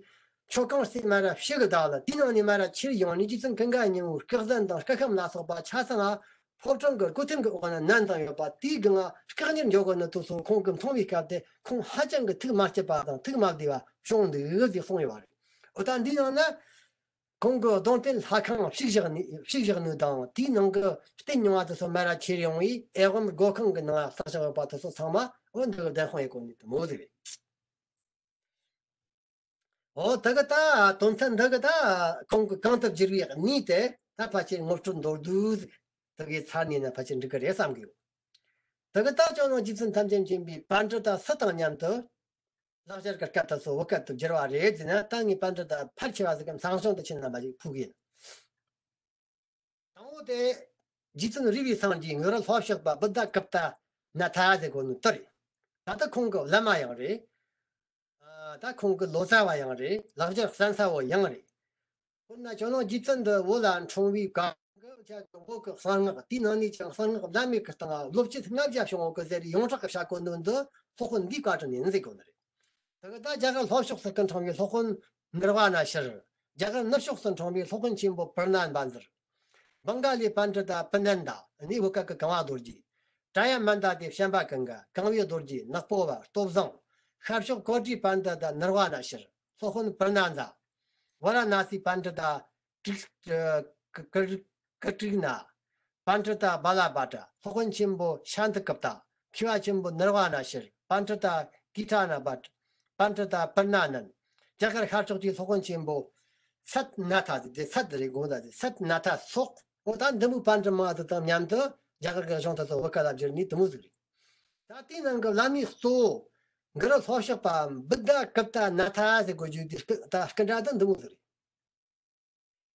མཆོད་ཁང་རྩེ་མ་ར་བཤིག་གི་བདག་ལ་དེའི་ནང་ནས་མ་ར་ཁྱེར་ཡོང་ནས་རྗེ་བཙུན་ཀུན་དགའ་སྙིང་པོའི་སྐུ་གཟན་དང་སྐུ་ཤམ་ལ་སོགས་པ་ཆ་ཚང་ང་ཕོ་བྲང་གི་སྒོ་ཐེམ་གྱི་འོག་ན་མནན་བཏང་ཡོད་པ། དེའི་སྒང་ང་སྐུ་གཉེར་འཇོག་གོ་ནི་དེ་ཚོ་ཁོང་གིས་མཐོང་བའི་སྐབས་དེ་ཁོང་ཧ་ཅང་གི་ཐུགས་མ་སྐྱིད་པ་དང་ཐུགས་མ་བདེ་བ་བྱུང་འདུག་ཅེས་གསུངས་ཡོད་པ་རེད། འོ་ད་འདིའི་ནང་ན། ཁོང་གི་གདུང་རྟེན་ལྷ་ཁང་བཤིག་བཞག་ནས། བཤིག་བཞག་ནོ་དང་དེའི་ནང་གི་རྟེན་རྙིང་བ་དེ་ཚོ་མ་ར་ཁྱེར་ཡོང་བའི་ཨེ་ཝམ་སྒོ་ཁང་གི་ནང་ལ་བརྩིགས་བཞག་ཡོད་པ་དེ་ཚོ་ཚང་མ་འོ་འདི་གི་བདེན་དཔང་ཡེད་གོ་ནི་དེ་མོ་ཟིག་རེད། འོ་དེ་གི་ད་དོན་ཚན་འདི་གི་ད་ཁོང་གི་གང་དུ་བསྒྱུར་བའི་གནས་དེ་ད་ཕལ་ཆེར་ངོ་སྤྲོད་མདོར་བསྡུས་ཟིག་དེ་གི་ཚར་ནས་ན་ཕལ་ཆེར་འགྲིག་གི་རེད་བསམ་གི་ཡོད། དེ་གི་ད་ཇོ་ནང་རྗེ་བཙུན་ཐམས་ཅད་མཁྱེན་པའི་པཎ་ཌི་ཏ་སུ་དང་མཉམ་དུ་ལེགས་སྦྱར་གྱི་སྐད་དེ་ཚོ་བོད་སྐད་དུ་བསྒྱུར་བ་རེད་ཟེར་ན། ད་ངས་པཎ་ཌི་ཏ་ཕལ་ཆེ་བ་ཟིག་གམ་ཚང་ཆུང་དུ་ཕྱིན་ན་མ་ཞིག་ཕུག་ཡིན། དང་པོ་དེ་རྗེ་བཙུན་རི་བོའི་སངས་རྒྱས་ངུ་རུ་ལྷོ་ཕྱོགས་པ་བུདྡྷ་གུཔྟ་ནཱ་ཐ་ཟེར་གོ་ནོ་དེ་རེད། ད་ལྟ་ཁོང་གི་བླ་མ་ཡང་རེད། ཨ། ད་ཁོང་གི་ལོ་ཙཱ་བ་ཡང་རེད། ལེགས་སྦྱར་གསན་ས་བོ་ཡང་རེད། དཔེར་ན་ཇོ་ནང་རྗེ་བཙུན་འདི་བོད་ལ་འཁྲུངས་པའི་སྐབས་ཀྱི་བོད་ཀྱི་གསང་སྔགས། དེའི་ནང་ནས་ཀྱང་གསང་སྔགས་བླ་མེད་ཀྱི་སྟེང་ལ་སློབ་དཔྱོད་ལྔ་བརྒྱ་བྱུང་བ་གི་ཟེར་ཡོངས་གྲགས་ཀྱི་བྱ་གོ་ནོ་འདི་སློབ་དཔོན་འདིའི་བཀའ་དྲིན་ཡིན་ཟེར་གོ་ནི་རེད། དེ་གི་ད་རྒྱ་གར་ལྷོ་ཕྱོགས་སུ་སྐུ་འཁྲུངས་པའི་སློབ་དཔོན་ནིར་ཝ་ན་ཤྲཱི། རྒྱ་གར་ནུབ་ཕྱོགས་སུ་འཁྲུངས་པའི་སློབ་དཔོན་ཆེན་པོ་པུར་ན་བཛྲ། བང་ག་ལིའི་པཎྜི་ཏ་པུ་ནནྡ། ནི་བོད་སྐད་ཀྱི་གང་བ་རྡོ་རྗེ། ཏྲཱ་ཡ་མཎྜལ་དེ་བྱམས་པ་ཀུན་དགའ། གང་བའི་རྡོ་རྗེ་ནག་པོ་བ་སྟོབས་བཟང་། ཤར་ཕྱོགས་ཀོ་ཊིའི་པཎྜི་ཏ་ནིར་ཝ་ན་ཤྲཱི། སློབ་དཔོན་པུར་ན་ཛ། ཝཱ་ར་ཎཱ་སི་པཎྜི་ཏ་ཀྲིག་ཀྲི་ཀྲིག་ན། པཎྜི་ཏ་བ་ལ་བྷ་དྲ། སློབ་དཔོན་ཆེན་པོ་ཤཱནྟི་ཀུཔྟ། མཁས་པ་ཆེན་པོ་ནིར་ཝཱ་ཎ་ཤྲཱི། པཎྜི་ཏ་ཀི་ཊ་ན་བྷ་དྲ། པཎྜི་ཏ་པྲ་ཎཱ་ནན། རྒྱ་གར་ཤར་ཕྱོགས་ཀྱི་སློབ་དཔོན་ཆེན་པོ་སད་ནཱ་ཐ་ཟེར་ཏེ། སད་རེད་དགོངས་ད་ཟེར། སད་ནཱ་ཐ་སོགས། འོ་ད་འདི་མོའི་པཎྜི་མང་དུ་དང་མཉམ་དུ་རྒྱ་གར་གྱི་གཞུང་དེ་ཚོ་བོད་སྐད་ལ་བསྒྱུར་ནས་དེ་མོ་ཟིག་རེད། ད་དེའི་ནང་གི་བླ་མའི་གཙོ་བོ་གུ་རུ་ལྷོ་ཕྱོགས་པ་བུདྡྷ་ཀུཔྟ་ནཱ་ཐ་ཟེར་དགོས་རྒྱུ་དེ་སྐུ་ད་སྐུ་འདྲ་དེ་འདི་མོ་ཟིག་རེད།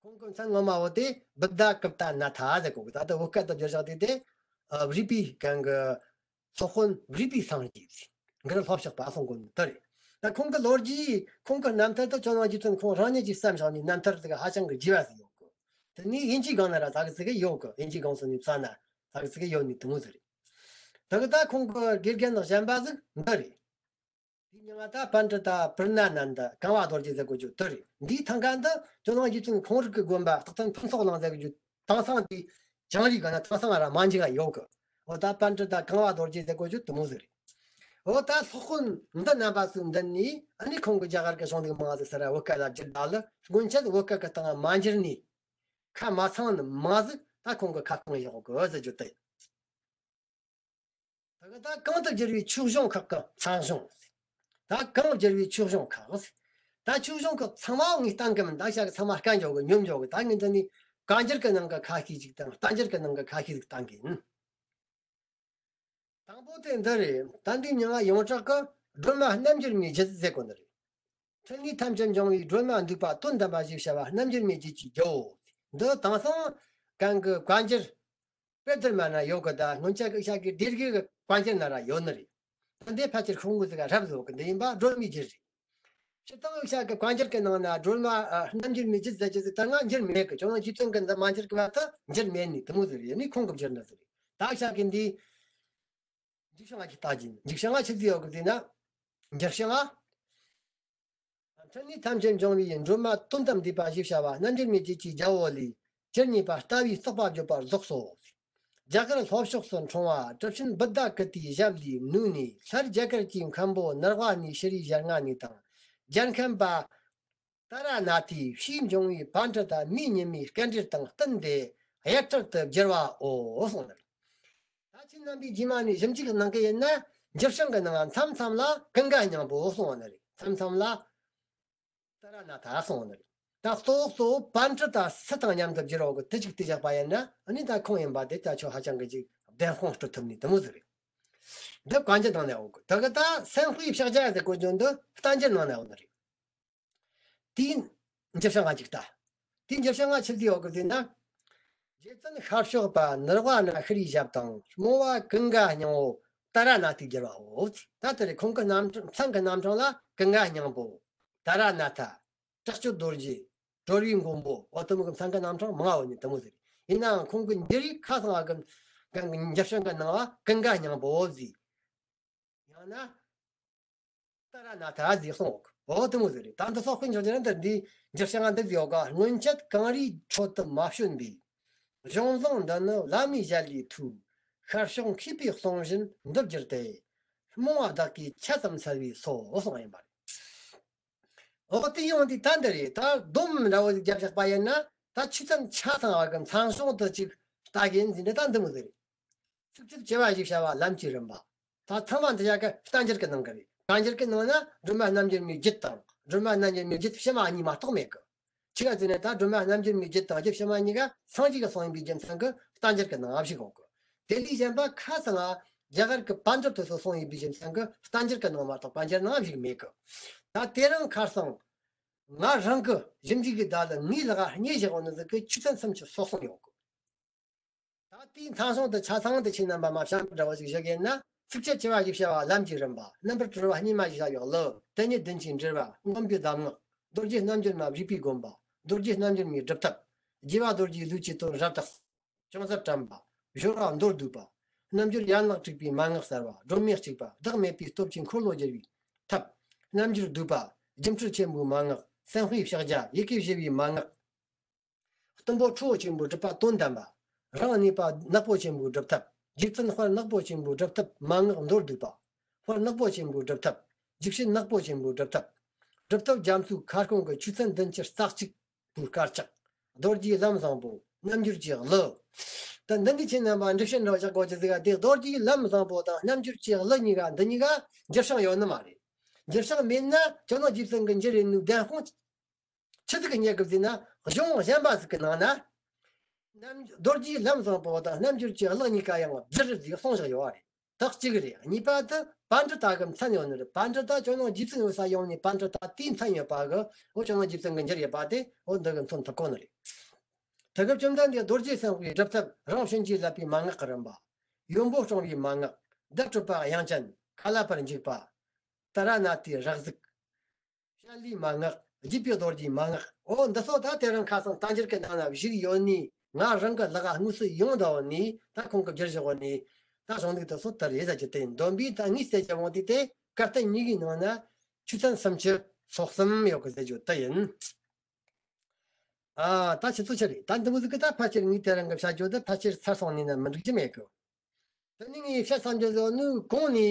ཁོང་གི་མཚན་ངོ་མ་བོ་དེ་བུདྡྷ་ཀུཔྟ་ནཱ་ཐ་ཟེར་གོ་གི། ད་ལྟ་བོད་སྐད་དུ་བསྒྱུར་བཞག་དེ་དེ་ཨ་རིག་པའི་གང་གི་སློབ་དཔོན་རིག་པའི་སངས་རྒྱས་ཟེར། གུ་རུ་ལྷོ་ཕྱོགས་པ་གསུང་གོ་ནི་དེ་རེད། ད་ཁོང་གི་ལོ་རྒྱུས་ཁོང་གི་རྣམ་ཐར་དུ་ཇོ་ནང་རྗེ་བཙུན་ཁོང་རང་ཉིད་ཀྱིས་བརྩམས་བཞག་ནི་རྣམ་ཐར་ཟིག་ཧ་ཅང་གི་རྒྱས་པ་ཟིག་ཡོད་གི། དེ་ནི་དབྱིན་ཇིའི་སྒང་ན་ར་ད་གི་ཟིག་ཡོད་གི། དབྱིན་ཇིའི་སྒང་སོང་ནས་བཙལ་ན་ད་གི་ཟིག་ཡོད་ནི་དེ་མོ་ཟིག་རེད། ད་གི་ད་ཁོང་གི་དགེ་རྒན་ནི་གཞན་པ་ཟིག་འདི་རེད། དེའི་མིང་ང་ད་པཎྜི་ཏ་པྲ་ཎཱ་ནནྡ་གང་བ་རྡོ་རྗེ་ཟེར་གོ་རྒྱུ་དེ་རེད། འདིའི་ཐང་ག་འདི་ཇོ་ནང་རྗེ་བཙུན་ཁོང་རང་གི་དགོན་པ་སྟག་ཚང་ཕུན་ཚོགས་གླིང་ཟེར་གོ་རྒྱུ་དེང་སང་དེ་བྱང་རིའི་སྒང་ན་དེང་སང་ར་མ་འཇིག་ག་ཡོད་གི། འོ་ད་པཎྜི་ཏ་གང་བ་རྡོ་རྗེ་ཟེར་གོ་རྒྱུ་དེ་མོ་ཟིག་རེད། འོ་ད་སློབ་དཔོན་འདི་རྣམ་པ་ཚོའི་མདུན་ནས་ཨ་ནི་ཁོང་གི་རྒྱ་གར་གི་གཞུང་ལུགས་མང་ཟིག་ཟེར་ར་བོད་སྐད་ལ་བསྒྱུར་ད་ལ་སྔོན་ཆད་བོད་སྐད་གི་སྟེང་མ་འགྱུར་ནས་ཁ་མ་ཚང་ནི་མང་ཟིག་ད་ཁོང་གི་ཁ་སྐོང་བཞག་གི་ཟེར་རྒྱུ་དེ། ད་ག་ད་གང་དུ་བསྒྱུར་བའི་ཆོས་གཞུང་ཁག་གི་མཚན་གཞུང་། ད་གང་བསྒྱུར་བའི་ཆོས་གཞུང་ཁག། ད་ཆོས་གཞུང་ཁག་ཚང་མ་ངས་བསྟན་གི་མིན། ད་ཤག་ཚང་མ་སྐད་འཇོག་གི་སྙོམས་འཇོག་གི། ད་ངས་འདི་ནས་བཀའ་འགྱུར་གི་ནང་གི་ཁ་ཤས་ཅིག་དང་བསྟན་འགྱུར་གི་ནང་གི་ཁ་ཤས་ཅིག་བསྟན་གི་ཡིན། དང་པོ་དེ་འདི་རེད། ད་འདི་མྱིང་ང་ཡོངས་གྲགས་ཀྱི་སྒྲོལ་མ་རྣལ་འབྱོར་མའི་རྒྱུད་ཟེར་གོ་ནི་རེད། འཕྲིན་ལས་ཐམས་ཅད་འབྱུང་བའི་སྒྲོལ་མ་འདུས་པ་དོན་དམ་པ་ཞེས་བྱ་བ་རྣལ་འབྱོར་མའི་རྒྱུད་ཀྱི་རྒྱལ་པོ། འདི་དེང་སང་གང་གི་བཀའ་འགྱུར་དཔེ་དེར་མ་ན་ཡོད་གི། ད་སྔོན་ཆད་ཀྱི་ཤག་གི་སྡེ་དགེ་གི་བཀའ་འགྱུར་ན་ར་ཡོད་ནི་རེད། ད་འདི་ཕལ་ཆེར་ཤོང་གི་ཟིག་རབ་བཟོ་གི་འདི་ཡིན་པ་སྒྲོལ་མའི་རྒྱུད་རེད། སྤྱིར་བཏང་ཤག་གི་བཀའ་འགྱུར་གི་ནང་ན་སྒྲོལ་མ་ཨ་རྣལ་འབྱོར་མའི་རྒྱུད་ཟེར་རྒྱུ་ཟིག་ད་ང་འགྱུར་མེད་གི། ཇོ་ནང་རྗེ་བཙུན་གི་འདི་མ་འགྱུར་གི་བ་ད་འགྱུར་མེད་ནི་དེ་མོ་ཟིག་རེད། ནི་ཁོང་གི་འགྱུར་ན་ཟིག་རེད། ད་ཤག་གི་འདི་འཇིགས་བྱང་ང་ཅིག་ལྟ་གྱིན། འཇིགས་བྱང་ང་ཆི་ཟིག་ཡོད་གི་ཟེར་ན། འཇིགས་བྱང་ང་། འཕྲིན་ལས་ཐམས་ཅད་འབྱུང་བའི་སྒྲོལ་མ་དོན་དམ་འདུས་པ་ཞེས་བྱ་བ་རྣལ་འབྱོར་མའི་རྒྱུད་ཀྱི་རྒྱལ་པོ་ལས་ཇི་སྙེད་པ་ལྟ་བུའི་རྟོགས་པ་བརྗོད་པར་རྫོགས་སོ། རྒྱ་གར་ལྷོ་ཕྱོགས་སུ་འཁྲུངས་པ་གྲུབ་ཆེན་བུདྡྷ་ཀིརྟིའི་ཞབས་ལས་ནུས་ནས་སླར་རྒྱ་གར་གྱི་མཁན་པོ་ནཱ་རོ་པ་ནིའི་ཤྲཱི་ཞལ་སྔ་ནས་དང་རྒྱལ་མཁན་པ་ཏཱ་ར་ནཱ་ཐའི་ཕྱིས་འབྱུང་བའི་པཎྜི་ཏ་མིའི་ཉི་མའི་སྐད་འགྲེལ་དང་བསྟུན་ཏེ་གཡར་ཁྲིད་དུ་བསྒྱུར་བའོ་གསུངས་ནས། ད་ཁྱེད་རྣམ་པས་རྗེས་མ་ནས་ཞིབ་འཇུག་གནང་གི་ཡིན་ན། འཇིགས་བྱང་གི་ནང་མཚམས་མཚམས་ལ་ཀུན་དགའ་སྙིང་པོ་གསུངས་པ་ནི་རེད། མཚམས་མཚམས་ལ་ཏཱ་ར་ནཱ་ཐ་གསུངས་པ་ནི་རེད། ད་གཙོ་བོ་གཙོ་བོ་པཎྜི་ཏ་སུ་དང་མཉམ་དུ་བསྒྱུར་བ་གི་དེ་གཅིག་དེ་བཞག་པ་ཡིན་ན། ཨ་ནི་ད་ཁོང་ཡིན་པ་དེ་ད་ཆོ་ཧ་ཅང་གི་ཅིག་བདེན་དཔང་སྤྲོད་ཐུབ་ནི་དེ་མོ་ཟིག་རེད། འདི་བཀའ་འགྱུར་ནང་ནས་འོང་གི། ད་གི་ད་སེམས་དཔའི་ཕྱག་རྒྱ་ཟེར་གོ་རྒྱུ་འདི་བསྟན་འགྱུར་ནང་ནས་འོང་ནི་རེད། དེའི་འཇིགས་བྱང་ང་ཅིག་ལྟ། དེའི་འཇིགས་བྱང་ང་ཆི་ཟིག་ཡོད་གི་ཟེར་ན། རྗེ་བཙུན་ཤར་ཕྱོགས་པ་ནཱ་རོ་པ་ན་ཤྲཱིའི་ཞབས་དང་རྨོ་བ་ཀུན་དགའ་སྙིང་པོ་ཏཱ་ར་ནཱ་ཐའི་བསྒྱུར་བའོ། ད་དེ་རེད། ཁོང་གི་རྣམ་གྲངས་མཚན་གི་རྣམ་གྲངས་ལ་ཀུན་དགའ་སྙིང་པོ། ཏཱ་ར་ནཱ་ཐ། དྲག་སྤྱོད་རྡོ་རྗེ། གྲོལ་བའི་མགོན་པོ། འོ་དེ་མོ་གི་མཚན་གི་རྣམ་གྲངས་མང་བ་ཡོད་ནི་དེ་མོ་ཟིག་རེད། ཡིན་ནའང་ཁོང་གི་འགྱུར་བའི་ཁ་ཚང་བ་གི་གི་འཇིགས་བྱང་གི་ནང་བ་ཀུན་དགའ་སྙིང་པོ་ཟིག་ཡང་ན། ཏཱ་ར་ནཱ་ཐ་ཟེར་གསུངས། འོ་དེ་མོ་ཟིག་རེད། ད་འདི་སོགས་ཀྱི་འཇོག་རྒྱུ་ན་འདི་འདི་འཇིགས་བྱང་ང་འདི་ཟིག་ཡོད་ག། སྔོན་ཆད་གངས་རིའི་ཁྲོད་དུ་མ་བྱོན་པའི། གཞུང་བཟང་འདི་ནི་བླ་མའི་ཞལ་ལས་ཐོས། ཤར་ཕྱོགས་མཁས་པའི་གསུང་བཞིན་འདི་བསྒྱུར་ཏེ། རྨོངས་པ་བདག་གིས་ཆ་ཙམ་འཚལ་བས་སོ་གསུངས་ཡིན་པ་རེད། འོ་དེ་ཡོང་དུས་ད་འདི་རེད། ད་སྡོམ་འདྲ་བོ་ཞིག་བརྒྱབ་བཞག་པ་ཡིན་ན། ད་ཆོས་ཚན་ཆ་ཚང་བ་གི་མཚན་གཞུང་དུ་ཅིག་ལྟ་གི་ཡིན་ཟེར་ནས་ད་འདི་མོ་ཟིག་རེད། ཚིགས་བཅད་བྱེ་བ་ཞིག་བྱ་བ་ལམ་གྱི་རིམ་པ། ད་ཚང་མ་འདི་ཡ་གི་བསྟན་འགྱུར་གྱི་ནང་གི་རེད། བསྟན་འགྱུར་གྱི་ནང་ན་སྒྲོལ་མ་རྣལ་འབྱོར་མའི་རྒྱུད་དང་སྒྲོལ་མ་རྣལ་འབྱོར་མའི་རྒྱུད་ཕྱི་མ་གཉིས་མ་གཏོགས་མེད་གི། ཆི་ག་ཟེར་ན་ད་སྒྲོལ་མ་རྣལ་འབྱོར་མའི་རྒྱུད་དང་རྒྱུད་ཕྱི་མ་གཉིས་ཀ་སངས་རྒྱས་ཀྱི་གསུང་ཡིན་པའི་རྒྱུ་མཚན་གྱིས་བསྟན་འགྱུར་གྱི་ནང་ང་བཞུགས་ཡོད་གི། དེ་ལས་གཞན་པ་ཁ་ཚང་ང་རྒྱ་གར་གྱི་པཎྜི་ཏ་ཚོས་གསུང་ཡིན་པའི་རྒྱུ་མཚན་གྱིས་བསྟན་འགྱུར་གྱི་ནང་མ་གཏོགས་པཎ་གྱུར་ནང་བཞུགས་མེད་གི། ད་དེ་རིང་ཁ་སང་ང་རང་གི་ཞིབ་འཇུག་གི་བརྡ་ལ་ངའི་ལག་ག་རྙེད་བཞག་ཡོད་ནི་ཟིག་གི་ཆོས་ཚན་སུམ་ཅུ་སོ་གསུམ་ཡོད་གི། ད་དེའི་མཚན་གཞུང་དུ་ཆ་ཚང་དུ་ཁྱེད་རྣམ་པ་མ་བྱམས་པ་འདྲ་བོ་ཞིག་བཞག་གི་ཡིན་ན། ཚིགས་བཅད་བྱེ་བ་ཞིག་བྱ་བ་ལམ་གྱི་རིམ་པ། རྣམ་པར་གྲོལ་བ་སྙེ་མ་ཞིག་བྱ་བའི་གླུ། དེ་ཉིད་བདུན་ཅུའི་འགྲེལ་པ། མངོན་པའི་གདམས་ངག་རྡོ་རྗེ་རྣལ་འབྱོར་མ་རིག་པའི་དགོན་པ། རྡོ་རྗེ་རྣལ་འབྱོར་མའི་སྒྲུབ་ཐབས། རྒྱས་པ་རྡོ་རྗེའི་གླུ་གྱི་དོན་རབ་རྟོགས། ཅུང་ཟད་དྲན་པ། སྦྱོར་བ་མདོར་བསྡུས་པ། རྣལ་འབྱོར་ཡན་ལག་དྲུག་པའི་མན་ངག་གསལ་བ། སྒྲོན་མེ་གཅིག་པ། བདག་མེད་པའི་སྟོབས་ཀྱིས་འཁོར་ལོ་བསྒྱུར་བའི་ཐབས། རྣལ་འབྱོར་བསྡུས་པ། སྒྱུ་འཕྲུལ་ཆེན་པོའི་མན་ངག་སེམས་དཔའི་ཕྱག་རྒྱ། ཡི་གེ་བཞི་པའི་མན་ངག་གཏུམ་པོ་ཁྲོ་བོ་ཆེན་པོའི་སྒྲུབ་པ་དོན་དམ་པ། རང་གནས་པ་ནག་པོ་ཆེན་པོའི་སྒྲུབ་ཐབས། རྗེ་བཙུན་དཔལ་ནག་པོ་ཆེན་པོའི་སྒྲུབ་ཐབས་མན་ངག་མདོར་བསྡུས་པ། དཔལ་ནག་པོ་ཆེན་པོའི་སྒྲུབ་ཐབས། རྗེ་བཙུན་ནག་པོ་ཆེན་པོའི་སྒྲུབ་ཐབས། གྲུབ་ཐོབ་རྒྱ་མཚོའི་ཁ་སྐོང་གི་ཆོས་ཚན་བདུན་ཅུ་རྩ་གཅིག་པོའི་དཀར་ཆག་རྡོ་རྗེའི་ལམ་བཟང་པོ་རྣལ་འབྱོར་གྱི་གླུ། ད་འདི་འདི་ཁྱེད་རྣམ་པ་འགྲེལ་བཤད་འདྲ་བ་བཞག་དགོས་ཀྱི་ཟིག་ག་དེ་རྡོ་རྗེའི་ལམ་བཟང་པོ་དང་རྣལ་འབྱོར་གྱི་གླུ་གཉིས་ཀ་འདི་གཉིས་ཀ་འགྱུར་བྱང་ཡོད་ནི་མ་རེད། འགྱུར་བྱང་མེད་ན་ཇོ་ནང་རྗེ་བཙུན་གྱི་འགྱུར་རེ་ནུས་བདེན་དཔང་ཆི་ཟིག་གི་རྙེད་གི་ཟེར་ན། གཞུང་གཞན་པ་ཟིག་གི་ནང་ན། རྣམ་རྡོ་རྗེའི་ལམ་བཟང་པོ་དང་རྣལ་འབྱོར་གྱི་གླུ་གཉིས་ཀ་ཡང་བསྒྱུར་ཟིག་གསུངས་བཞག་ཡོད་རེད། དག་གཅིག་རེད། གཉིས་པ་དེ་པཎྜི་ཏ་གི་མཚན་ཡོད་ནི་རེད། པཎྜི་ཏ་ཇོ་ནང་རྗེ་བཙུན་ཡོད་ས་ཡོང་ནས་པཎྜི་ཏ་དེའི་མཚན་ཡོད་པ་གི་འོ་ཇོ་ནང་རྗེ་བཙུན་གྱི་འགྱུར་ཡོད་པ་དེ་འོ་འདི་གི་མཚོན་ཐུབ་གོ་ནི་རེད། དེ་གི་བཅོམ་ལྡན་འདས་རྡོ་རྗེ་སེམས་དཔའི་སྒྲུབ་ཐབས་རང་བྱིན་གྱིས་བརླབས་པའི་མན་ངག་གི་རིམ་པ། ཡོན་པོ་སྲུང་བའི་མན་ངག་བརྡ་སྤྲོད་པ་དབྱངས་ཅན། ཀ་ལ་པར་འཇུག་པ། ཏཱ་ར་ནཱ་ཐའི་རེག་ཟུག་བཤད་ལུས་མན་ངག་རྒྱུད་པའི་རྡོ་རྗེའི་མན་ངག་འོ་འདི་ཚོ་ད་དེ་རིང་ཁ་སང་བསྟན་འགྱུར་གྱི་ནང་ན་བཞུགས་ཡོད་ནི་ང་རང་གི་ལག་དངོས་སུ་ཡོང་བསྡད་ཡོད་ནི་ད་ཁོང་གི་བསྒྱུར་བཞག་ཡོད་ནི་ད་གཞུང་ལུགས་དེ་ཚོ་དེ་རེད་ཟེར་གྱི་དེ་ཡིན། སྡོམ་པའི་ད་ངས་བཤད་ཀྱི་འོང་དུས་དེ་བཀའ་བསྟན་གཉིས་ཀའི་ནང་ན་ཆོས་ཚན་སུམ་ཅུ་སོ་གསུམ་ཡོད་གི་ཟེར་རྒྱུ་དེ་ཡིན། ཨ་ད་ཁྱེད་ཚོ་ཆི་རེད། ད་འདི་མོ་ཟིག་གི་ད་ཕལ་ཆེར་ངས་དེ་རིང་གི་བཤད་རྒྱུ་དེ་ཕལ་ཆེར་ཚར་སོང་ནི་ན་མི་འགྲིག་གི་མེད་གི། དེ་ནས་ངས་བཤད་བསམ་རྒྱུ་ཟེར་ནི་གོང་ནས་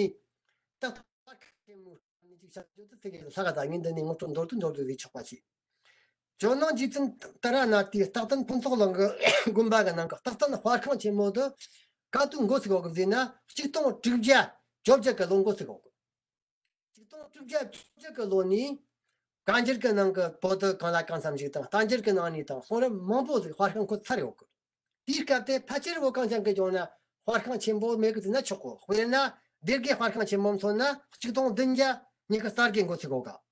ཏག་ཏག་ཁ་ཁེ་མོ་ནས་ཅིག་བཤད་རྒྱུ་དེ་ཚིག་གི་ལྷག་ད་ངས་འདི་ནས་ངོ་སྤྲོད་མདོར་བསྡུས་མདོར་བསྡུས་ཟིག་ཆོག་པ་བྱས། ཇོ་ནང་རྗེ་བཙུན་ཏཱ་ར་ནཱ་ཐའི་རྟག་བརྟན་ཕུན་ཚོགས་གླིང་གི་དགོན་པ་གི་ནང་གི་རྟག་བརྟན་དཔར་ཁང་ཆེན་མོ་དུ་ག་དུས་འགོ་ཚུགས་ཡོད་གི་ཟེར་ན་ཆིག་སྟོང་དྲུག་བརྒྱ་བཅོ་བརྒྱད་གི་ལོ་འགོ་ཚུགས་ཡོད་གི། ཆིག་སྟོང་དྲུག་བརྒྱ་བཅུ་གཅིག་གི་ལོ་ནས་བཀའ་འགྱུར་གྱི་ནང་གི་པོ་ཏི་གང་ལ་གང་འཚམ་ཞིག་དང་བསྟན་འགྱུར་གྱི་ནང་ནས་དང་གསུང་རབ་མང་པོ་ཟིག་དཔར་ཤིང་འཁོད་ཚར་ཡོད་གི། དེའི་སྐབས་དེ་ཕལ་ཆེར་བོད་གངས་ཅན་གྱི་ལྗོངས་ན་དཔར་ཤིང་ཆེན་པོ་མེད་གི་ཟེར་ན་ཆོག་གོ། དཔེར་ན་སྡེ་དགེ་དཔར་ཤིང་ཆེན་པོ་མཚོན་ན་ཆིག་སྟོང་བདུན་བརྒྱ་ཉི་ཤུ་རྩ་བརྒྱད་འགོ་ཚུགས་གོ་ག།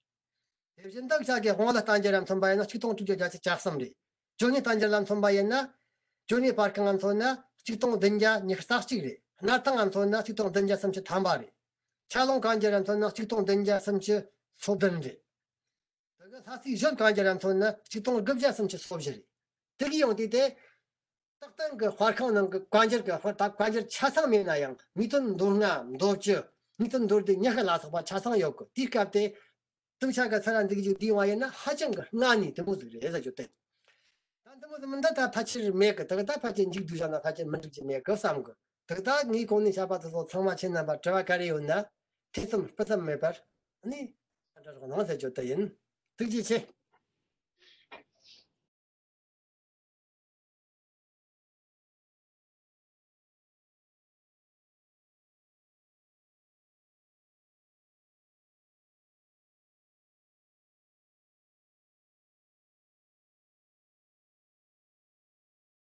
དེ་བཞིན་དུ་ཤཱཀྱའི་དབང་བླུ་བསྟན་འགྱུར་ར་མཚོན་པ་ཡིན་ན་ཆིག་སྟོང་དྲུག་བརྒྱ་བརྒྱད་ཅུ་གྱ་གསུམ་རེད། ཇོ་ནང་བསྟན་འགྱུར་ལ་མཚོན་པ་ཡིན་ན། ཇོ་ནང་དཔར་ཁང་ལ་མཚོན་ན་ཆིག་སྟོང་བདུན་བརྒྱ་ཉི་ཤུ་རྩ་གཅིག་རེད། སྣར་ཐང་ལ་མཚོན་ན་ཆིག་སྟོང་བདུན་བརྒྱ་སུམ་ཅུ་ཐམ་པ་རེད། ཆ་ལུང་བཀའ་འགྱུར་ལ་མཚོན་ན་ཆིག་སྟོང་བདུན་བརྒྱ་སུམ་ཅུ་སོ་བདུན་རེད། དེ་གི་ལྷ་སའི་གཞོན་བཀའ་འགྱུར་ལ་མཚོན་ན་ཆིག་སྟོང་དགུ་བརྒྱ་སུམ་ཅུ་སོ་བཞི་རེད། དེ་གི་ཡང་དེ་དེ། རྟག་བརྟན་གྱི་དཔར་ཁང་ནང་གི་བཀའ་འགྱུར་གྱི་དཔར་ད་བཀའ་འགྱུར་ཆ་ཚང་མེད་ན་ཡང་དངོས་དོན་མདོ་ལྔ་མདོ་བཅུ་དངོས་དོན་མདོ་སྡེ་ཉི་ཤུ་ལ་སོགས་པ་ཆ་ཚང་ཡོད་གི། དེའི་སྐབས་དེ་གཏུག་ཆ་གི་ཚུར་འདུག་རྒྱུ་དེའི་བ་ཡིན་ན་ཧ་ཅང་གི་སྔ་ནས་དེ་མོ་ཟིག་རེད་ཟེར་རྒྱུ་དེ། ད་དེ་མོ་ཟིག་མིན་ད་ད་ཕལ་ཆེར་མེད་གི། དེ་གི་ད་ཕལ་ཆེར་མཇུག་བསྡུས་བཞག་ན་ཕལ་ཆེར་མི་འགྲིག་རྒྱུ་མེད་གི་བསམ་གི། དེ་གི་ད་ངས་གོང་ནས་བཤད་པ་དེ་ཚོ་ཚང་མ་ཁྱེད་རྣམ་པ་དྲི་བ་ག་རེ་ཡོད་ན་ཐེ་ཚོམ་སྤུ་ཙམ་མེད་པར་ནི་འདྲི་རོགས་གནང་ཟེར་རྒྱུ་དེ་ཡིན། ཐུགས་རྗེ་ཆེ།